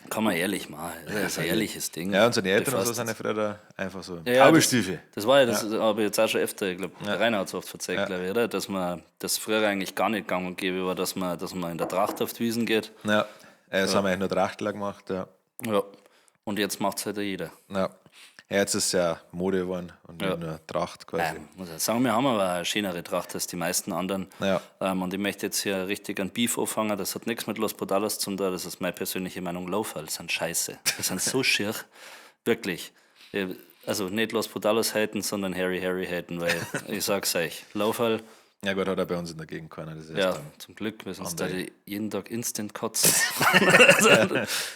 Kann man ehrlich machen, das ist ein ehrliches Ding. Ja, und so die Eltern und so sind ja früher einfach so ja, Cowboystiefel. Das war ja, das habe ich jetzt auch schon öfter, ich glaube, Rainer hat es oft verzeiht, glaube ich, oder? Dass man das früher eigentlich gar nicht gang und gäbe war, dass man in der Tracht auf die Wiesen geht. Ja, das haben wir eigentlich nur Trachtler gemacht, ja. Ja, und jetzt macht es halt jeder. Ja. Ja, jetzt ist es ja Mode geworden und nicht nur Tracht quasi. Muss ich sagen, wir haben aber eine schönere Tracht als die meisten anderen. Ja. Und ich möchte jetzt hier richtig einen Beef anfangen. Das hat nichts mit Los Brutalos zu tun, das ist meine persönliche Meinung. Loafer sind scheiße. Das sind so schier. Wirklich. Also nicht Los Brutalos haten, sondern Harry Harry haten, weil ich sag's euch, Loafer. Ja gut, hat er bei uns in der Gegend keiner. Das ist ja, dann zum Glück, weil sonst da jeden Tag instant kotzen.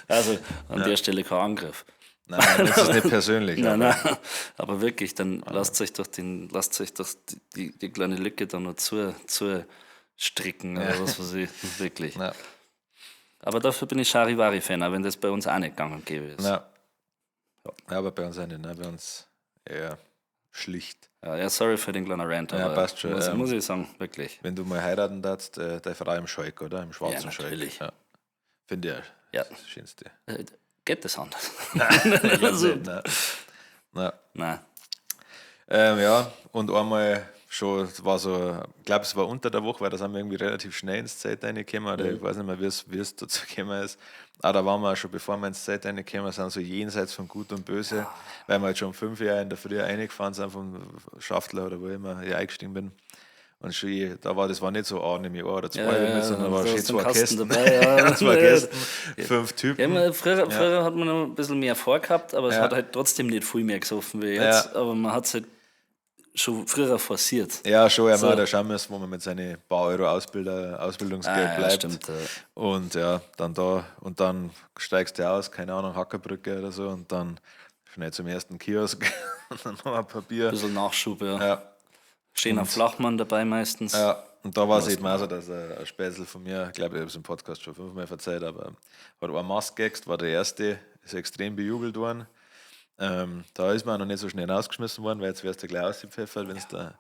also an der Stelle kein Angriff. Nein, das ist nicht persönlich. Nein, nein, aber wirklich, dann lasst euch doch die kleine Lücke da noch zu stricken oder was weiß ich, wirklich. Ja. Aber dafür bin ich Charivari-Fan, auch wenn das bei uns auch nicht gang und gäbe ist. Ja. Ja, aber bei uns auch nicht, ne? Bei uns eher schlicht. Ja, sorry für den kleinen Rant, aber ja, passt schon, muss ich sagen, wirklich. Wenn du mal heiraten darfst, deine Frau im Schalk, oder? Im schwarzen Schalk. Natürlich. Ja. Finde ich ja. Das Schönste. Geht das anders? Nein, also, nein. Nein. Nein. Ja, und einmal schon, es war so, ich glaube, es war unter der Woche, weil da sind wir irgendwie relativ schnell ins Zelt reingekommen, oder ich weiß nicht mehr, wie es dazu gekommen ist. Aber da waren wir auch schon, bevor wir ins Zelt reingekommen sind, so jenseits von Gut und Böse, weil wir halt schon um 5 Uhr in der Früh reingefahren sind vom Schaftler oder wo immer ich eingestiegen bin. Und schon, da war, das war nicht so, nehme ich ein oder zwei, mit, sondern da war schon zwei Kästen. Dabei, ja. 2 Kästen, 5 Typen. Ja, früher hat man noch ein bisschen mehr vorgehabt, aber es hat halt trotzdem nicht viel mehr gesoffen wie jetzt. Ja. Aber man hat es halt schon früher forciert. Ja, schon, ja, so. Man da schauen müssen, wo man mit seinen paar Euro Ausbildungsgeld bleibt. Stimmt, ja. Und ja, dann da, und dann steigst du aus, keine Ahnung, Hackerbrücke oder so, und dann schnell zum ersten Kiosk und dann noch ein Papier. Ein bisschen Nachschub, ja. Ja. Schöner Flachmann dabei meistens. Ja, und da war es eben auch so, dass ein Spätzl von mir, ich glaube, ich habe es im Podcast schon 5-mal verzeiht, aber hat eine Maske gegext, war der erste, ist extrem bejubelt worden. Da ist man auch noch nicht so schnell rausgeschmissen worden, weil jetzt wärst du gleich ausgepfeffert, wenn du da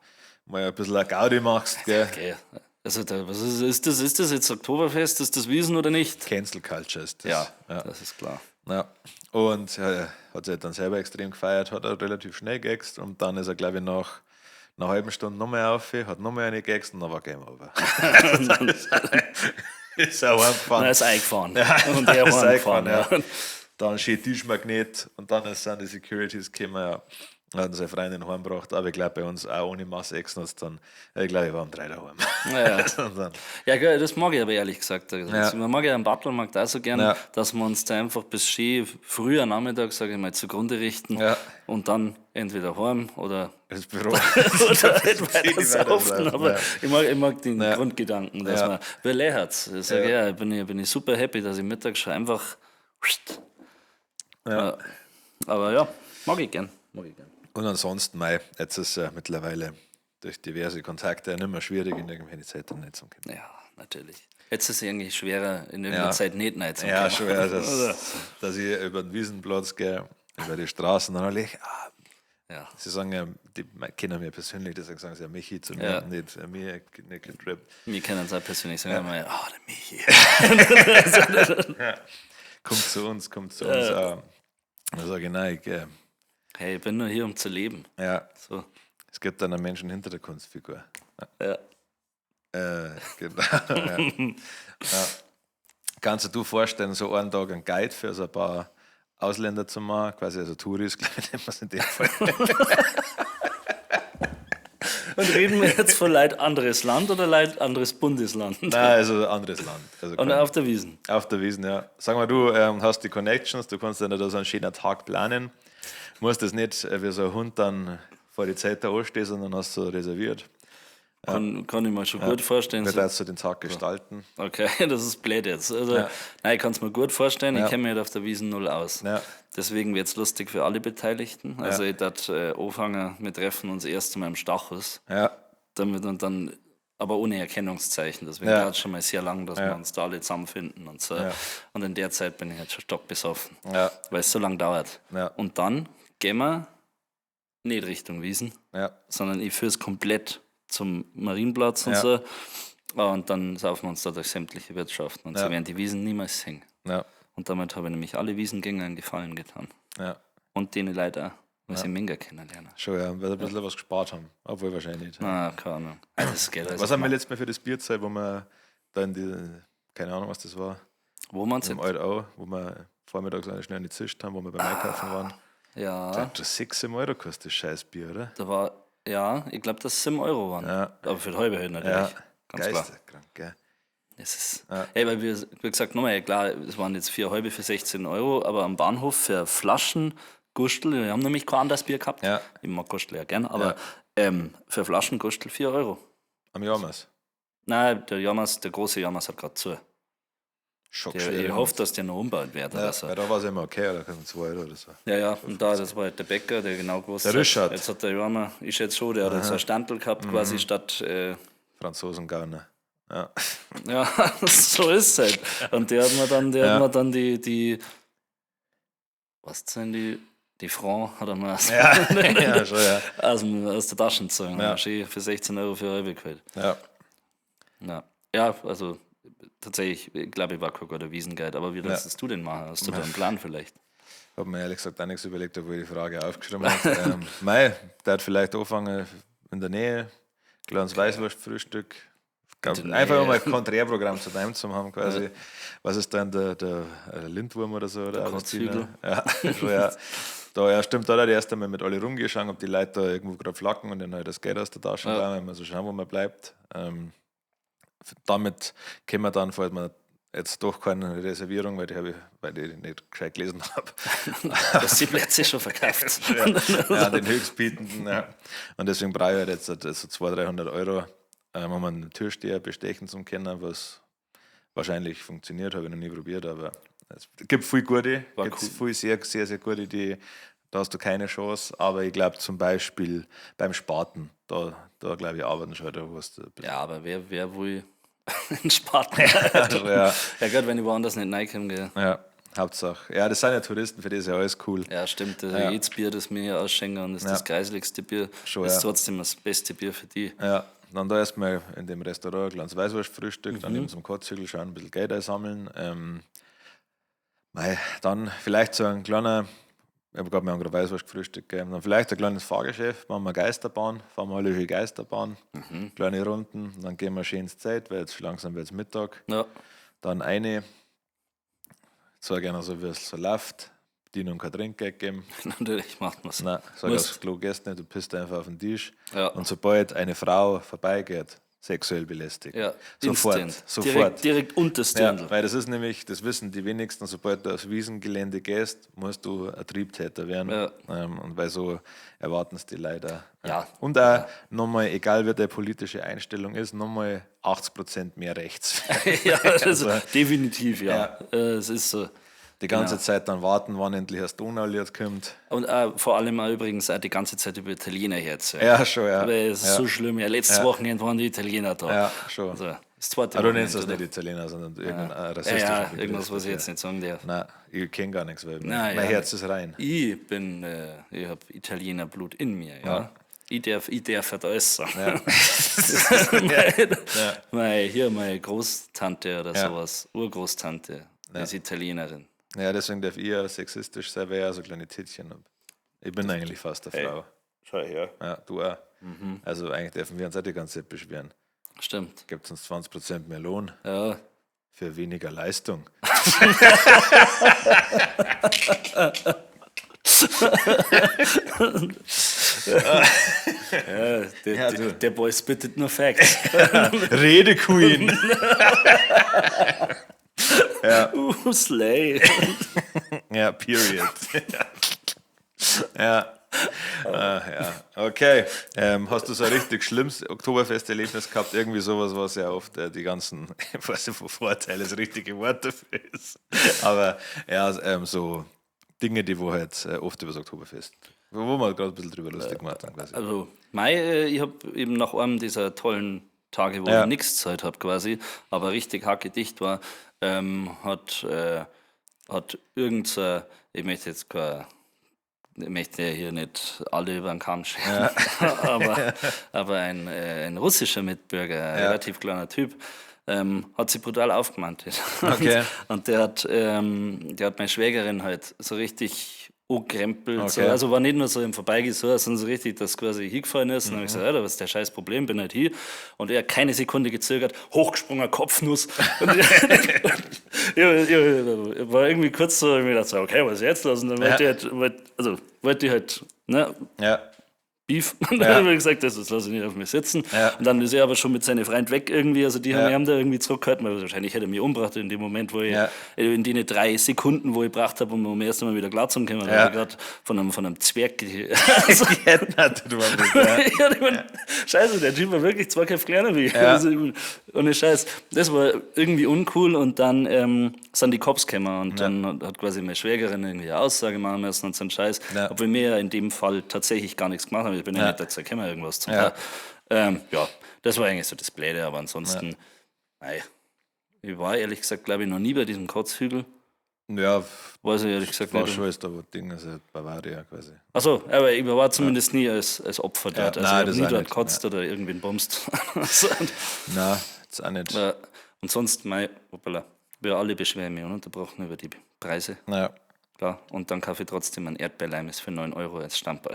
mal ein bisschen eine Gaudi machst. Gell? Okay. Also da, was ist das? Ist das jetzt Oktoberfest? Ist das Wiesn oder nicht? Cancel Culture ist das. Ja, das ist klar. Ja. Und hat sich dann selber extrem gefeiert, hat er relativ schnell gegext und dann ist er, glaube ich, nach einer halben Stunde nochmal auf, hat nochmal eine gegext und dann war Game Over. Ist auch heimgefahren. Dann ist eingefahren. Ja, und er ist heimgefahren, eingefahren, ja. Dann schön Tischmagnet und dann sind die Securities gekommen, ja. Dann hat seine Freundin heimgebracht, aber ich glaube bei uns auch ohne Masse Ex dann, ich glaube, ich war um 3 daheim. Ja, ja. Ja, geil, das mag ich aber ehrlich gesagt. Also, Ja. Man mag ja am Battelmarkt auch so gern, Ja. dass wir uns da einfach bis schön früh am Nachmittag, sage ich mal, zugrunde richten Ja. und dann entweder heim oder, Das Büro. oder halt weiter weiter saufen. saufen, Aber ja. ich mag den Grundgedanken, dass Ja. man, weil lehrt's. Ich sage, ja, bin ich super happy, dass ich mittags schon einfach. Ja. Aber ja, mag ich gern. Mag ich gern. Und ansonsten, mei, jetzt ist es ja mittlerweile durch diverse Kontakte nicht mehr schwierig, in irgendwelche Zeiten nicht zu kommen. Ja, natürlich. Jetzt ist es eigentlich schwerer, in irgendeiner Ja. Zeit nicht rein zu Ja, kommen. schon, ja, dass ich über den Wiesenplatz gehe, über die Straßen, dann alle ich, Ja. Sie sagen ja, die kennen mich persönlich, deswegen sagen sie ja Michi zu mir, Ja. nicht mir, nicht getrippt. Wir kennen uns auch persönlich, sagen immer, oh, der Michi. Kommt zu uns, kommt zu uns. Dann sage ich, nein, ich, Hey, ich bin nur hier, um zu leben. ja, So. es gibt dann einen Menschen hinter der Kunstfigur. Ja. Genau. Ja. Ja. Kannst du dir vorstellen, so einen Tag einen Guide für so ein paar Ausländer zu machen, quasi also Touris, glaube ich, nennen wir es in dem Fall. Und reden wir jetzt von Leid anderes Land oder Leid anderes Bundesland? Nein, also anderes Land. Also Und kein- auf der Wiesn. auf der Wiesn, ja. Sag mal, du hast die Connections, du kannst dann da so einen schönen Tag planen. Musst das nicht wie so ein Hund dann vor die Zeit da anstehen, sondern hast du reserviert. Kann ich mir schon gut vorstellen. Wie So, darfst du den Tag gestalten? okay, das ist blöd jetzt. Also, Ja. Nein, ich kann es mir gut vorstellen. Ja. Ich kenne mich halt auf der Wiesn null aus. Ja. Deswegen wird es lustig für alle Beteiligten. Also Ja. ich darf anfangen, wir treffen uns erst einmal im Stachus. Ja, Damit und dann, aber ohne Erkennungszeichen. Deswegen Ja. dauert es schon mal sehr lang, dass Ja. wir uns da alle zusammenfinden und so. Ja. Und in der Zeit bin ich halt schon stockbesoffen, ja, weil es so lange dauert. Ja. Und dann gehen wir nicht Richtung Wiesn, ja, sondern ich führe es komplett zum Marienplatz und Ja. so. Und dann saufen wir uns da durch sämtliche Wirtschaften und Ja. so werden die Wiesen niemals singen. ja, Und damit habe ich nämlich alle Wiesengänger einen Gefallen getan. ja. Und denen leider, weil sie Minga kennenlernen. Schon, ja, weil wir ein bisschen was gespart haben. Obwohl wahrscheinlich nicht. Ah, keine Ahnung. Also das geht also Was haben wir letztes Mal für das Bierzeit, wo wir da in die, keine Ahnung, was das war, Wo man im Alt-Au, wo wir vormittags eine schnell gezischt haben, wo wir beim Einkaufen waren. Ja, Das 6 Euro kostet das scheiß Bier, oder? da war, ja, ich glaube, dass es 7 Euro waren. Ja. Aber für die halbe halt natürlich. Ja, Ganz klar. geisteskrank, gell? Es ist, Ja. Ey, weil wir, wie gesagt, nochmal, klar, es waren jetzt 4 halbe für 16 Euro, aber am Bahnhof für Flaschen Gustel, wir haben nämlich kein anderes Bier gehabt. Ja. Ich mag Gustel ja gern, aber für Flaschen Gustel 4 Euro. Am Jammers. Nein, der Jammers, der große Jammers hat gerade zu. Schock Der, ich hoffe, dass der noch umbaut wird ja, oder so. weil da war es immer okay, da können 2 Euro oder so. Ja, ja, und da, das war halt der Bäcker, der genau gewusst Der hat. Richard. Jetzt hat der Jammer, ich schätze schon, der hat jetzt so ein Standel gehabt, quasi statt. Franzosen Gauner. Ja. Ja, so ist es halt. Und der hat mir dann, der Ja. hat mir dann die, was sind die, die Franc hat er mir aus, Ja, ja, schon, ja. aus der Tasche gezogen. Ja. Schön für 16 Euro für halbe geholt. Ja, Ja. Ja, also tatsächlich, ich glaube, ich war kein guter Wiesenguide, aber wie würdest du denn machen? Hast du da einen Plan vielleicht? Hab mir ehrlich gesagt auch nichts überlegt, obwohl ich die Frage aufgeschrieben habe. Mei, der hat vielleicht angefangen in der Nähe, kleines Weißwurstfrühstück. der Nähe. Einfach um ein Konträrprogramm zu deinem zu haben, quasi. Was ist dann der Lindwurm oder so? Oder Der Augustiner? Ja, schon, ja. Da, ja, stimmt, da hat er erst einmal mit alle rumgeschaut, ob die Leute da irgendwo gerade flacken und dann halt das Geld aus der Tasche Ja. ja. Mal so schauen, wo man bleibt. Damit können wir dann, falls man jetzt doch keine Reservierung, weil die habe ich, weil ich nicht gescheit gelesen habe. Dass die Plätze schon verkauft. Ja, den höchstbietenden. Ja. Und deswegen brauche ich halt jetzt so 200, 300 Euro, um einen Türsteher bestechen zu können, was wahrscheinlich funktioniert, habe ich noch nie probiert, aber es gibt viel gute, War gibt cool. viel sehr, sehr, sehr gute, die, da hast du keine Chance, aber ich glaube zum Beispiel beim Spaten, da glaube ich, arbeiten schon, da hast du ein bisschen. Ja, aber wer will einen Spaten? Ja. Ja, gut, wenn ich woanders nicht reinkomme, gell. Ja, Hauptsache. Ja, das sind ja Touristen, für die ist ja alles cool. Ja, stimmt. Also Ja. Jedes Bier, das mir hier ausschenken und das ist Ja. das greiseligste Bier, Schon, ist ja. trotzdem das beste Bier für die. Ja, dann da erstmal in dem Restaurant ein kleines Weißwurstfrühstück, dann eben zum Kotzhügel schauen, ein bisschen Geld einsammeln. Mei, dann vielleicht so ein kleiner, ich habe gerade mir gerade Weißwurstfrühstück gegeben, dann vielleicht ein kleines Fahrgeschäft, machen wir Geisterbahn, fahren wir alle schön Geisterbahn, kleine Runden, dann gehen wir schön ins Zelt, weil jetzt langsam wird es Mittag. Ja, Dann eine, zeige gerne so, wie es so läuft, Bedienung kein Trinkgeld geben. natürlich macht man es. Nein, sag Musst. aufs Klo gehst nicht, du pisst einfach auf den Tisch. Ja. Und sobald eine Frau vorbeigeht, sexuell belästigt. Ja, sofort. instant. Sofort. Direkt unter das Ja, Dirndl. weil das ist nämlich, das wissen die wenigsten, sobald du aufs Wiesengelände gehst, musst du ein Triebtäter werden. Ja. Und weil so erwarten es die leider. Ja. Und auch nochmal, egal wie deine politische Einstellung ist, nochmal 80% mehr rechts. Ja, also, definitiv, ja. Ja. Es ist so. Die ganze Genau. Zeit dann warten, wann endlich das Donaulied kommt. Und vor allem auch übrigens auch die ganze Zeit über Italiener jetzt. Ja, schon, ja. Weil es ist ja. so schlimm. Ja, letztes Wochenende waren die Italiener da. Ja, schon. Also, Das zweite Aber du nennst das Wochenende, nicht Italiener, sondern irgendein oder? rassistischen Ja, ja, Begriff irgendwas, was ich dafür. jetzt nicht sagen darf. Nein, ich kenne gar nichts, weil Nein, mein ja. Herz ist rein. Ich habe Italienerblut in mir, ja. Ja. Ich darf halt alles sagen. Ja. Hier, meine Großtante oder Ja. sowas, Urgroßtante, ist Italienerin. Ja, deswegen darf ich ja sexistisch sein, weil ich ja so kleine Tittchen habe. Ich bin eigentlich fast eine Frau. Schau her. Ja, du auch. Mhm. Also eigentlich dürfen wir uns auch die ganze Zeit beschweren. Stimmt. Gibt uns 20% mehr Lohn Ja. für weniger Leistung. Ja, der, Ja, der, du. der Boy spittet nur Facts. Rede Queen! Slay. Ja, period. Ja. Ah, ja. Okay. Hast du so ein richtig schlimmes Oktoberfesterlebnis gehabt? Irgendwie sowas, was ja oft die ganzen, ich weiß nicht, wo Vorteile das richtige Wort dafür ist. Aber ja, so Dinge, die wo halt oft über das Oktoberfest, wo wir gerade ein bisschen drüber lustig gemacht haben. Quasi. Also, ich habe eben nach einem dieser tollen Tage, wo Ja. ich nichts Zeit habe quasi, aber richtig hackedicht war, hat irgend so, ich möchte jetzt kein, ich möchte ja hier nicht alle über den Kamm scheren, aber ein russischer Mitbürger, ein relativ kleiner Typ, hat sich brutal aufgemantelt. Okay. Und der hat meine Schwägerin halt so richtig angekrempelt. So. Okay. Also war nicht nur so im Vorbeigehen, so, sondern so richtig, dass quasi hingefallen ist. Und dann hab ich Mhm. gesagt, Alter, was ist der scheiß Problem, bin halt hier. Und er keine Sekunde gezögert, hochgesprungen, Kopfnuss. Und ich war irgendwie kurz so, ich mir gedacht, so, okay, was ist jetzt los? Und dann wollte ich halt, wollte ich halt, ne, Ja. Beef. Und dann habe ich gesagt, das lasse ich nicht auf mir sitzen. Ja. Und dann ist er aber schon mit seinen Freunden weg irgendwie. Also die haben Ja. ihn da irgendwie zurückgehalten, weil wahrscheinlich hätte er mich umgebracht in dem Moment, wo ich, Ja. in den 3 Sekunden, wo ich gebracht habe, um erst einmal wieder klar zu kommen, weil Ja. ich gerade von einem Zwerg. Du warst- ja. Ja, ich mein, Scheiße, der Typ war wirklich 2 Köpfe kleiner wie ich. Ja. Also, ohne Scheiß. Das war irgendwie uncool und dann sind die Cops gekommen und dann hat quasi meine Schwägerin irgendwie eine Aussage machen müssen und so einen Scheiß. Ja. Obwohl wir ja in dem Fall tatsächlich gar nichts gemacht haben. Ich bin ja, Ja. nicht dazu gekommen, irgendwas zu Ja. machen. Ja, das war eigentlich so das Blöde, aber ansonsten, mei, ich war ehrlich gesagt, glaube ich, noch nie bei diesem Kotzhügel. Ja, Weiß ich ehrlich gesagt war nicht. schon, ist da wo Ding, also Bavaria quasi. Achso, aber ich war zumindest nie als Opfer dort. Ja, Also nein, ich habe das nie auch dort nicht, gekotzt oder irgendwen bumst. Also, und, Nein, jetzt auch nicht. und sonst, mei, hoppala, wir alle beschweren mich ununterbrochen über die Preise. Naja. Klar. Und dann kaufe ich trotzdem ein Erdbeerleimes für 9 Euro als Stammball.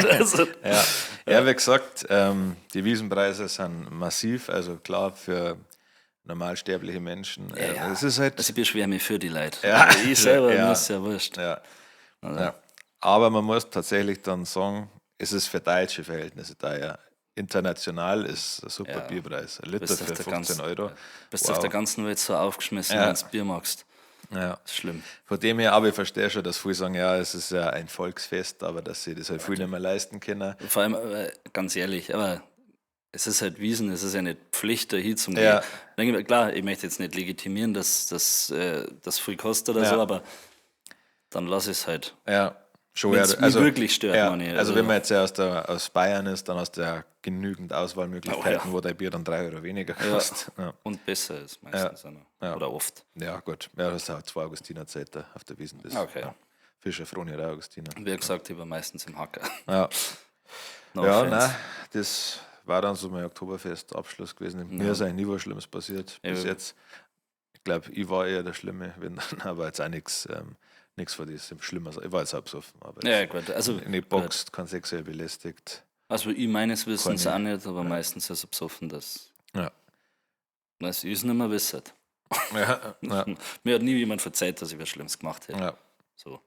Also, Ja. Ja, wie gesagt, die Wiesenpreise sind massiv, also klar für normalsterbliche Menschen. Ja. Es ist halt. Also ich beschwere mich für die Leute. Ja. Aber ich selber, Ja. mir ist ja wurscht. Ja. Ja. Aber man muss tatsächlich dann sagen, es ist für deutsche Verhältnisse teuer. International ist ein super Ja. Bierpreis. Ein Liter Bist auf für der 15 ganzen- Euro. Bist Wow. auf der ganzen Welt so aufgeschmissen, Ja. wenn du Bier magst. Ja. Das ist schlimm. Von dem her, aber ich verstehe schon, dass viele sagen, ja, es ist ja ein Volksfest, aber dass sie das halt viele nicht mehr leisten können. Vor allem, ganz ehrlich, aber es ist halt Wiesen, es ist ja nicht Pflicht, da hin zum Ja. Gehen. Denk ich mir, klar, ich möchte jetzt nicht legitimieren, dass das viel kostet oder Ja. so, aber dann lass es halt. Ja, schon. Wenn's ja, also, mich wirklich stört, ja, meine ich. Also, Also- wenn man jetzt ja aus Bayern ist, dann hast du ja genügend Auswahlmöglichkeiten, Oh, ja. wo dein Bier dann 3 Euro weniger kostet. Ja. Und besser ist meistens auch noch. Ja. Oder oft. Ja, gut. Ja, das ist auch 2 Augustinerzelte auf der Wiesn. Das, Okay. Ja. Fischer, Froni oder Augustiner. Wie gesagt, ich war meistens im Hacker. Ja, No ja offense. nein, das war dann so mein Oktoberfest-Abschluss gewesen. Mir ist eigentlich nie was Schlimmes passiert bis Ja. jetzt. Ich glaube, ich war eher der Schlimme, wenn dann, aber jetzt auch nichts von diesem Schlimmer. Ich war jetzt auch besoffen, aber Ja, jetzt gut. Also, nicht boxt, kein sexuell belästigt. also ich meines Wissens Keine- auch nicht, aber meistens ist er besoffen, dass Ja. das ist nicht mehr wissen. Ja, ja, Mir hat nie jemand verzeiht, dass ich was Schlimmes gemacht hätte. ja. So,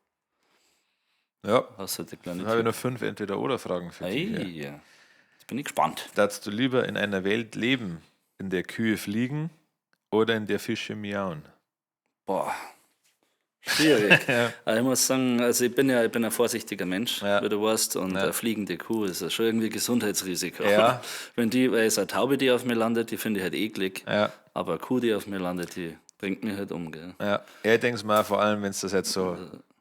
Ja, hast du die kleine dann habe ich noch 5 Entweder-Oder-Fragen für dich. Ei, ja. Jetzt bin ich gespannt. Darfst du lieber in einer Welt leben, in der Kühe fliegen oder in der Fische miauen? Boah. Schwierig. Aber ich muss sagen, also ich bin ein vorsichtiger Mensch, Ja. wie du weißt, und Ja. eine fliegende Kuh ist ja schon irgendwie ein Gesundheitsrisiko. Ja. Wenn die, weil es eine Taube, die auf mir landet, die finde ich halt eklig. Ja, Aber eine Kuh, die auf mir landet, die bringt mich halt um, gell? ja. Ja, ich denke mal, vor allem, wenn es das jetzt so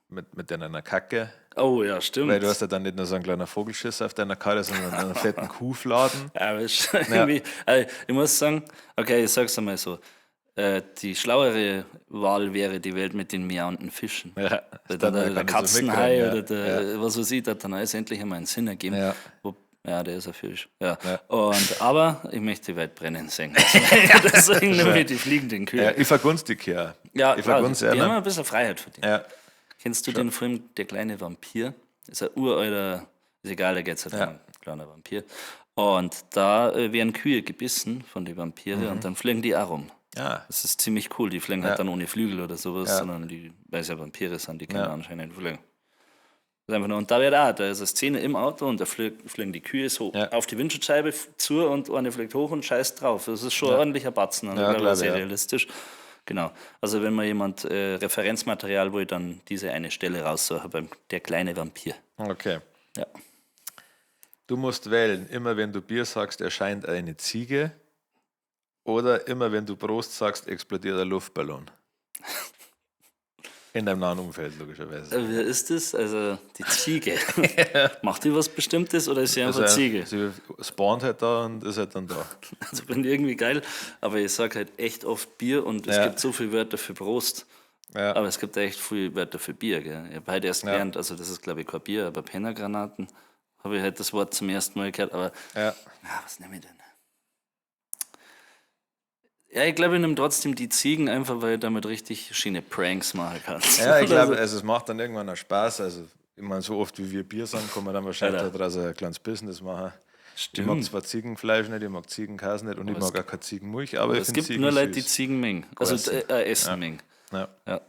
mit einer Kacke. Oh ja, stimmt. Weil du hast ja dann nicht nur so einen kleinen Vogelschiss auf deiner Karte, sondern einen fetten Kuhfladen. Ja, aber ist irgendwie, also ich muss sagen, okay, ich sag's einmal so. Die schlauere Wahl wäre die Welt mit den miauenden Fischen. Ja, Weil das dann der, kann der ich so Katzenhai mitkriegen, oder der, ja. was weiß ich, der hat dann alles endlich einmal einen Sinn ergeben. Ja. Ja, der ist ein Fisch. Ja. Ja. Und, aber ich möchte die Welt brennen sehen. Deswegen nehme ich die fliegenden Kühe. Ja, ich vergunst die Kühe. Ja, ich klar, vergunst die haben einer. ein bisschen Freiheit verdient. Ja, Kennst du den Film Der kleine Vampir? Ist ein uralter, ist egal, da geht's halt um einen kleinen Vampir. Und da werden Kühe gebissen von den Vampire und dann fliegen die auch rum. ja. Das ist ziemlich cool. Die fliegen halt dann ohne Flügel oder sowas, Ja. sondern die, weil es ja Vampire sind, die können Ja. anscheinend fliegen. Das ist einfach nur, und da wird auch, da ist eine Szene im Auto und da fliegen die Kühe so Ja. auf die Windschutzscheibe zu und eine fliegt hoch und scheißt drauf. Das ist schon ein ordentlicher Batzen, also Ja, ich glaube, glaub ich, sehr ja. realistisch. Genau. Also wenn mal jemand Referenzmaterial will, dann diese eine Stelle raussuchen beim Der kleine Vampir. Okay. Ja. Du musst wählen, immer wenn du Bier sagst, erscheint eine Ziege oder immer wenn du Prost sagst, explodiert ein Luftballon. In deinem nahen Umfeld, logischerweise. Wer ist das? Also die Ziege. Macht die was Bestimmtes oder ist sie einfach Also, Ziege? Sie spawnt halt da und ist halt dann da. Also bin ich irgendwie geil, aber ich sag halt echt oft Bier und es Ja. gibt so viele Wörter für Prost, Ja. aber es gibt echt viele Wörter für Bier. Gell? Ich habe heute erst gelernt, also das ist glaube ich kein Bier, aber Pennergranaten habe ich heute das Wort zum ersten Mal gehört, aber Ja. ja, was nehme ich denn? Ja, ich glaube, ich nehme trotzdem die Ziegen einfach, weil ich damit richtig schöne Pranks machen kann. Ja, ich glaube, Also, also es macht dann irgendwann auch Spaß. Also, ich meine, so oft wie wir Bier sagen, kann man dann wahrscheinlich Alter. daraus ein kleines Business machen. Ich stimmt. mag zwar Ziegenfleisch nicht, ich mag Ziegenkäse nicht und ich es mag auch kein Ziegenmilch, aber ich Es finde gibt Ziegen nur Leute, die süß. Ziegen mengen. Also Gessen. essen mengen. Ja. Ja.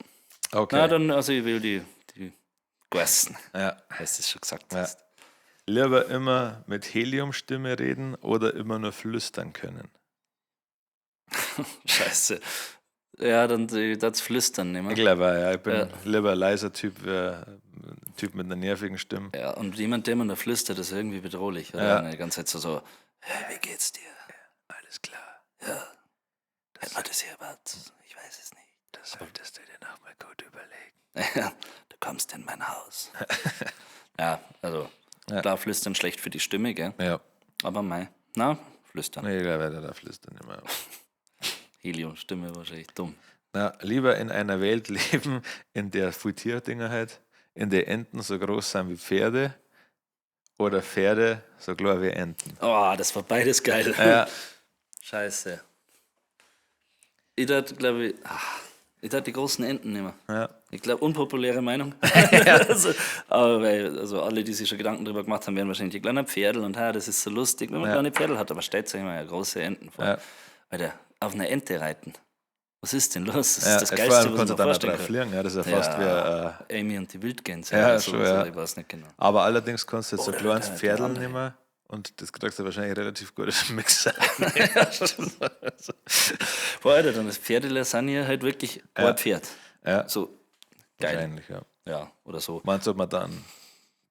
Okay. Na, dann, also ich will die Gessen, ja. heißt es schon gesagt Ja. hast. Lieber immer mit Heliumstimme reden oder immer nur flüstern können. Scheiße. Ja, dann das Flüstern nehmen. Ich glaube, ja, ich bin Ja. lieber ein leiser Typ, wie ein Typ mit einer nervigen Stimme. Ja, und jemand, der immer nur flüstert, ist irgendwie bedrohlich. Oder? Ja. Und Die ganze Zeit so, hey, wie geht's dir? Alles klar, Hätte man das hier erwartet? Ich weiß es nicht. das solltest du dir nochmal gut überlegen. Ja, du kommst in mein Haus. Ja, also, Ja. klar, flüstern schlecht für die Stimme, gell? Ja, Aber mei, na, flüstern. nee, ich glaube, da flüstern immer. Helium-Stimme wahrscheinlich dumm. Na, lieber in einer Welt leben, in der viel Tierdinger halt, in der Enten so groß sind wie Pferde oder Pferde so klar wie Enten. Oh, das war beides geil. Ja, Scheiße. Ich dachte, glaube ich, ich dachte die großen Enten nehmen. ja, Ich glaube, unpopuläre Meinung. Also, aber weil, also alle, die sich schon Gedanken darüber gemacht haben, werden wahrscheinlich die kleinen Pferdel und ha, das ist so lustig, wenn man Ja. kleine Pferdel hat, aber stellt sich immer ja große Enten vor. Ja. Weil der auf einer Ente reiten. Was ist denn los? Das ja. ist das Vor Geilste, allem was man kannst du sich dann auch vorstellen drauf kann. fliegen, ja, das ist ja fast wie Amy und die Wildgänse Ja, oder schon, sowas, ja. oder ich weiß nicht genau. Aber allerdings kannst du jetzt so ein Oder kleines der Pferdl andere. nehmen und das kriegst du wahrscheinlich relativ gut aus dem Mixer. Boah, Alter, dann ist Pferdelasagne halt wirklich ein Pferd. Ja, So geil. wahrscheinlich, ja. Ja, oder so. Meinst du, ob man dann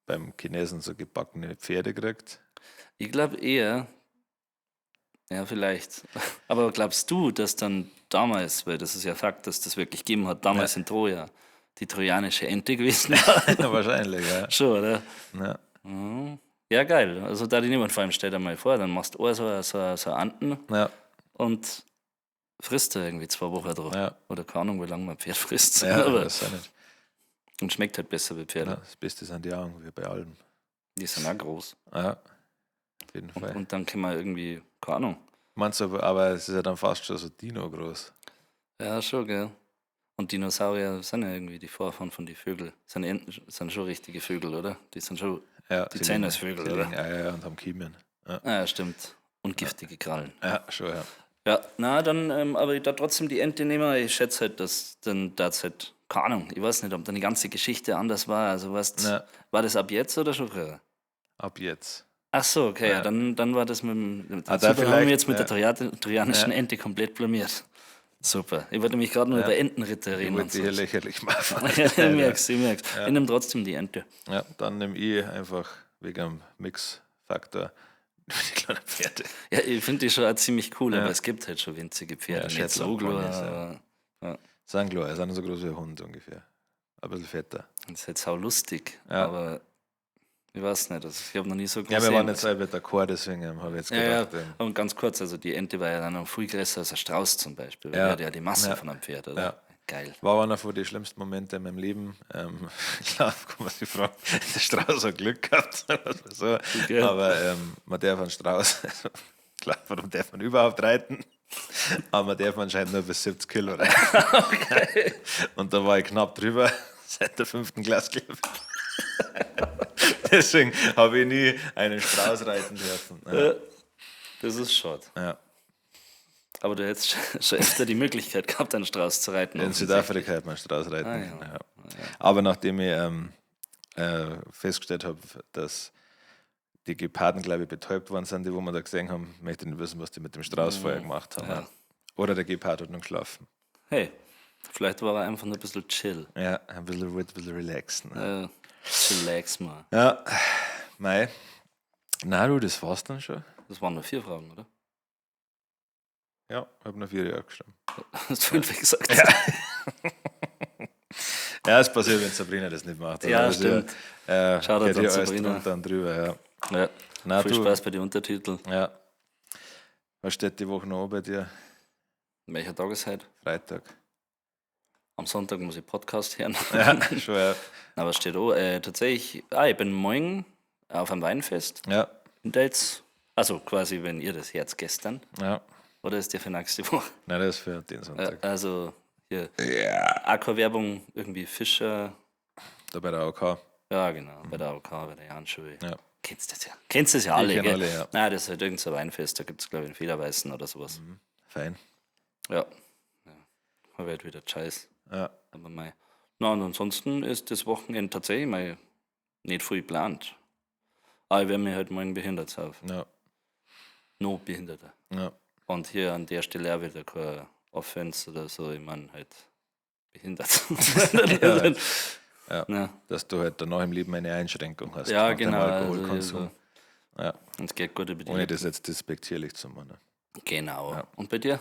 beim Chinesen so gebackene Pferde kriegt? Ich glaube eher, ja, vielleicht. Aber glaubst du, dass dann damals, weil das ist ja Fakt, dass das wirklich gegeben hat, damals in Troja, die trojanische Ente gewesen war? Ja, wahrscheinlich, ja. Schon, oder? Ja, Ja, geil. Also da die niemand vor allem, stell dir mal vor, dann machst du auch so Anten ja, und frisst da irgendwie 2 Wochen drauf. Ja. Oder keine Ahnung, wie lange man Pferd frisst. ja Aber, das ist auch nicht. und schmeckt halt besser wie Pferde. Ja, das Beste sind die Augen, wie bei allem. Die sind auch groß. Ja, auf jeden Fall. Und dann können wir irgendwie, keine Ahnung. Meinst du, aber es ist ja dann fast schon so Dino groß. Ja, schon, gell. Und Dinosaurier sind ja irgendwie die Vorfahren von den Vögeln. Sind Enten, sind schon richtige Vögel, oder? Die sind schon. Ja, Die sie zählen legen- als Vögel, sie oder? legen Eier und haben Kiemen. Ja, Ah, ja, stimmt. Und giftige Krallen. ja schon, ja. Ja, na, dann, aber ich da trotzdem die Ente nehmen. Ich schätze halt, dass dann das halt, keine Ahnung, ich weiß nicht, ob dann die ganze Geschichte anders war. Also, weißt, Ja. war das ab jetzt oder schon früher? Ab jetzt. Ach so, okay, ja. Dann war das mit dem. Ah, da super, haben wir vielleicht, jetzt mit ja. der trojanischen Ente komplett blamiert. Super. Ich wollte nämlich gerade nur über Entenritter Ich reden. wollte und dich hier so. lächerlich machen. Ja, ich merk's, ich merk's. Ich nehme trotzdem die Ente. Ja, dann nehme ich einfach wegen dem Mix-Faktor die kleinen Pferde. Ja, ich finde die schon auch ziemlich cool, aber es gibt halt schon winzige Pferde. Ja, Nicht so Shetland klar, Ponys, ja. aber Sind klar, sind so groß wie ein Hund ungefähr. ein bisschen fetter. Das ist jetzt auch lustig, Ja. aber ich weiß nicht, also ich habe noch nie so Ja, wir große waren Enten jetzt alle d'accord, deswegen habe ich jetzt Ja, ja. gedacht, Und ganz kurz, also die Ente war ja dann noch viel größer als ein Strauß zum Beispiel. Weil Ja. der hat ja die Masse Ja. von einem Pferd, oder? Ja. Geil. War einer von den schlimmsten Momente in meinem Leben. Klar, kann man sich fragen, der Strauß hat Glück gehabt, sagen wir's mal so. Okay. Aber man darf einen Strauß, also, klar, warum darf man überhaupt reiten? Aber man darf anscheinend nur bis 70 Kilo reiten. Und da war ich knapp drüber, seit der fünften Klasse, glaube ich. Deswegen habe ich nie einen Strauß reiten dürfen. Ja. Das ist schade. Ja. Aber du hättest schon öfter die Möglichkeit gehabt, einen Strauß zu reiten. In offensichtlich. Südafrika hat man Strauß reiten. Ah, können, ja. ja. Aber nachdem ich festgestellt habe, dass die Geparden, glaube ich, betäubt worden sind, die wo wir da gesehen haben, möchte ich nicht wissen, was die mit dem Strauß vorher gemacht haben. Mhm. Ja. Ja. Oder der Gepard hat noch geschlafen. Hey, vielleicht war er einfach nur ein bisschen chill. Ja, ein bisschen, ein bisschen relaxen. Ja, Chillax mal. ja. Mei. Na du, das war's dann schon. Das waren nur 4 Fragen, oder? Ja, habe noch 4 Jahre geschrieben. Hast du 5 gesagt? Ja, es passiert, wenn Sabrina das nicht macht. Ja, Also, stimmt. Shoutout geht an hier alles Sabrina. drunter und drüber, ja. Ja. Na, Viel du. Spaß bei den Untertiteln. Ja. Was steht die Woche noch an bei dir? Welcher Tag ist heute? Freitag. Am Sonntag muss ich Podcast hören. Ja, schon, ja. Na, was steht da? Tatsächlich, ich bin morgen auf einem Weinfest Ja, in Dates. Also quasi, wenn ihr das Herz gestern. ja. Oder ist der für nächste Woche? Nein, das ist für den Sonntag. Also hier Ja. Aquawerbung, irgendwie Fischer. Da bei der AK. Ja, genau, bei der AK, bei der Jahnschule. Ja. Kennst das ja. Kennst das ja alle, kenn gell? alle, ja. Nein, das ist halt irgendein so Weinfest, da gibt es, glaube ich, einen Federweißen oder sowas. Fein. Ja. Ja. Man wird wieder scheiß. Ja. Aber mei. Na, und ansonsten ist das Wochenende tatsächlich mal nicht viel geplant. Aber ich werde mich halt morgen behindert auf. Ja. No Behinderter. Ja. Und hier an der Stelle auch wieder kein Offense oder so, ich meine halt behindert. Ja. Ja. Ja, Dass du halt danach im Leben eine Einschränkung hast. ja nach deinem genau. Alkoholkonsum. Also, Ja. und es geht gut über die Ohne Lippen. das jetzt despektierlich zu machen. Genau. Und bei dir?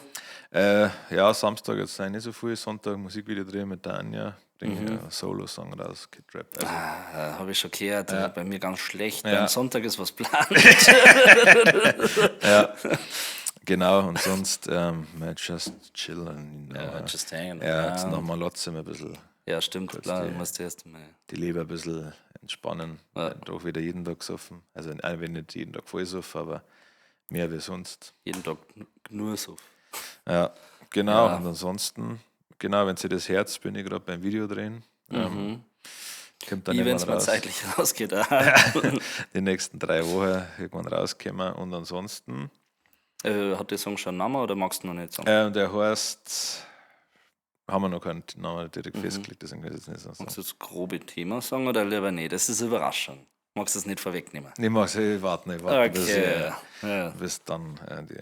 Ja, Samstag jetzt sei nicht so viel. Sonntag Musikvideo drehen mit der Anja. Bringe ich einen Solo-Song raus, Kid Rap. Also, Ah, habe ich schon gehört. Bei mir ganz schlecht. Ja. Am Sonntag ist was geplant. Ja. Genau, und sonst just chillen. You know. Ja, just hanging Ja, jetzt around. nochmal Lotze ein bisschen Ja, stimmt. Klar, die- musst du erst mal. die Leber ein bisschen entspannen. Ja. Dann doch wieder jeden Tag gesoffen. Also wenn nicht jeden Tag voll soffen, aber mehr wie sonst. Jeden Tag nur so. Ja, genau. Ja. Und ansonsten, genau, wenn sie das Herz, bin ich gerade beim Video drehen. Kommt dann Wie, wenn es irgendwann mal raus. zeitlich rausgeht. Ah. Die nächsten 3 Wochen irgendwann rauskommen. Und ansonsten, Hat der Song schon einen Namen oder magst du noch nicht sagen? der heißt, haben wir noch keinen Namen direkt festgelegt, deswegen kann ich jetzt nicht so sagen. Magst du das grobe Thema sagen oder lieber nicht? Das ist eine Überraschung. Magst du es nicht vorwegnehmen? Ich mach's, ich warte, ich warte, bis, Okay. Ja. bis dann die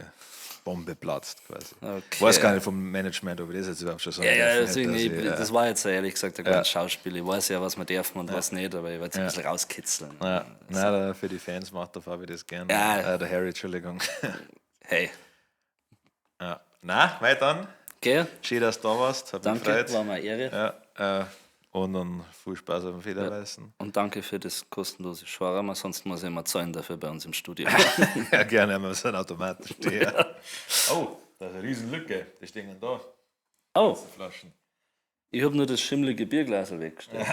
Bombe platzt quasi. Okay. Ich weiß gar nicht vom Management, ob ich das jetzt überhaupt schon sagen Ja, ja, darf, deswegen, dass ich, ich, das war jetzt ehrlich gesagt ein kleines Schauspiel. Ich weiß ja, was man darf und was nicht, aber ich wollte es ein bisschen rauskitzeln. ja, nein, für die Fans macht der Fabi das gern. Ja. Der Harry, Entschuldigung. Hey, Ja. Na, weiter dann. gell? Schön, dass du da warst. Hat mich Danke, gefreut. war mir eine Ehre. Ja, und dann viel Spaß auf dem Federweißen. Und danke für das kostenlose Shawarma, sonst muss ich immer zahlen dafür bei uns im Studio. Ja, gerne haben wir so einen Automaten stehen. Oh, da ist eine riesen Lücke. Die stehen da, Oh, die Flaschen. ich habe nur das schimmlige Bierglas weggestellt.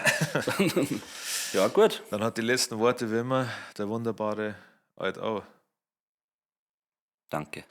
Ja, gut. Dann hat die letzten Worte wie immer der wunderbare Alt auch. Danke.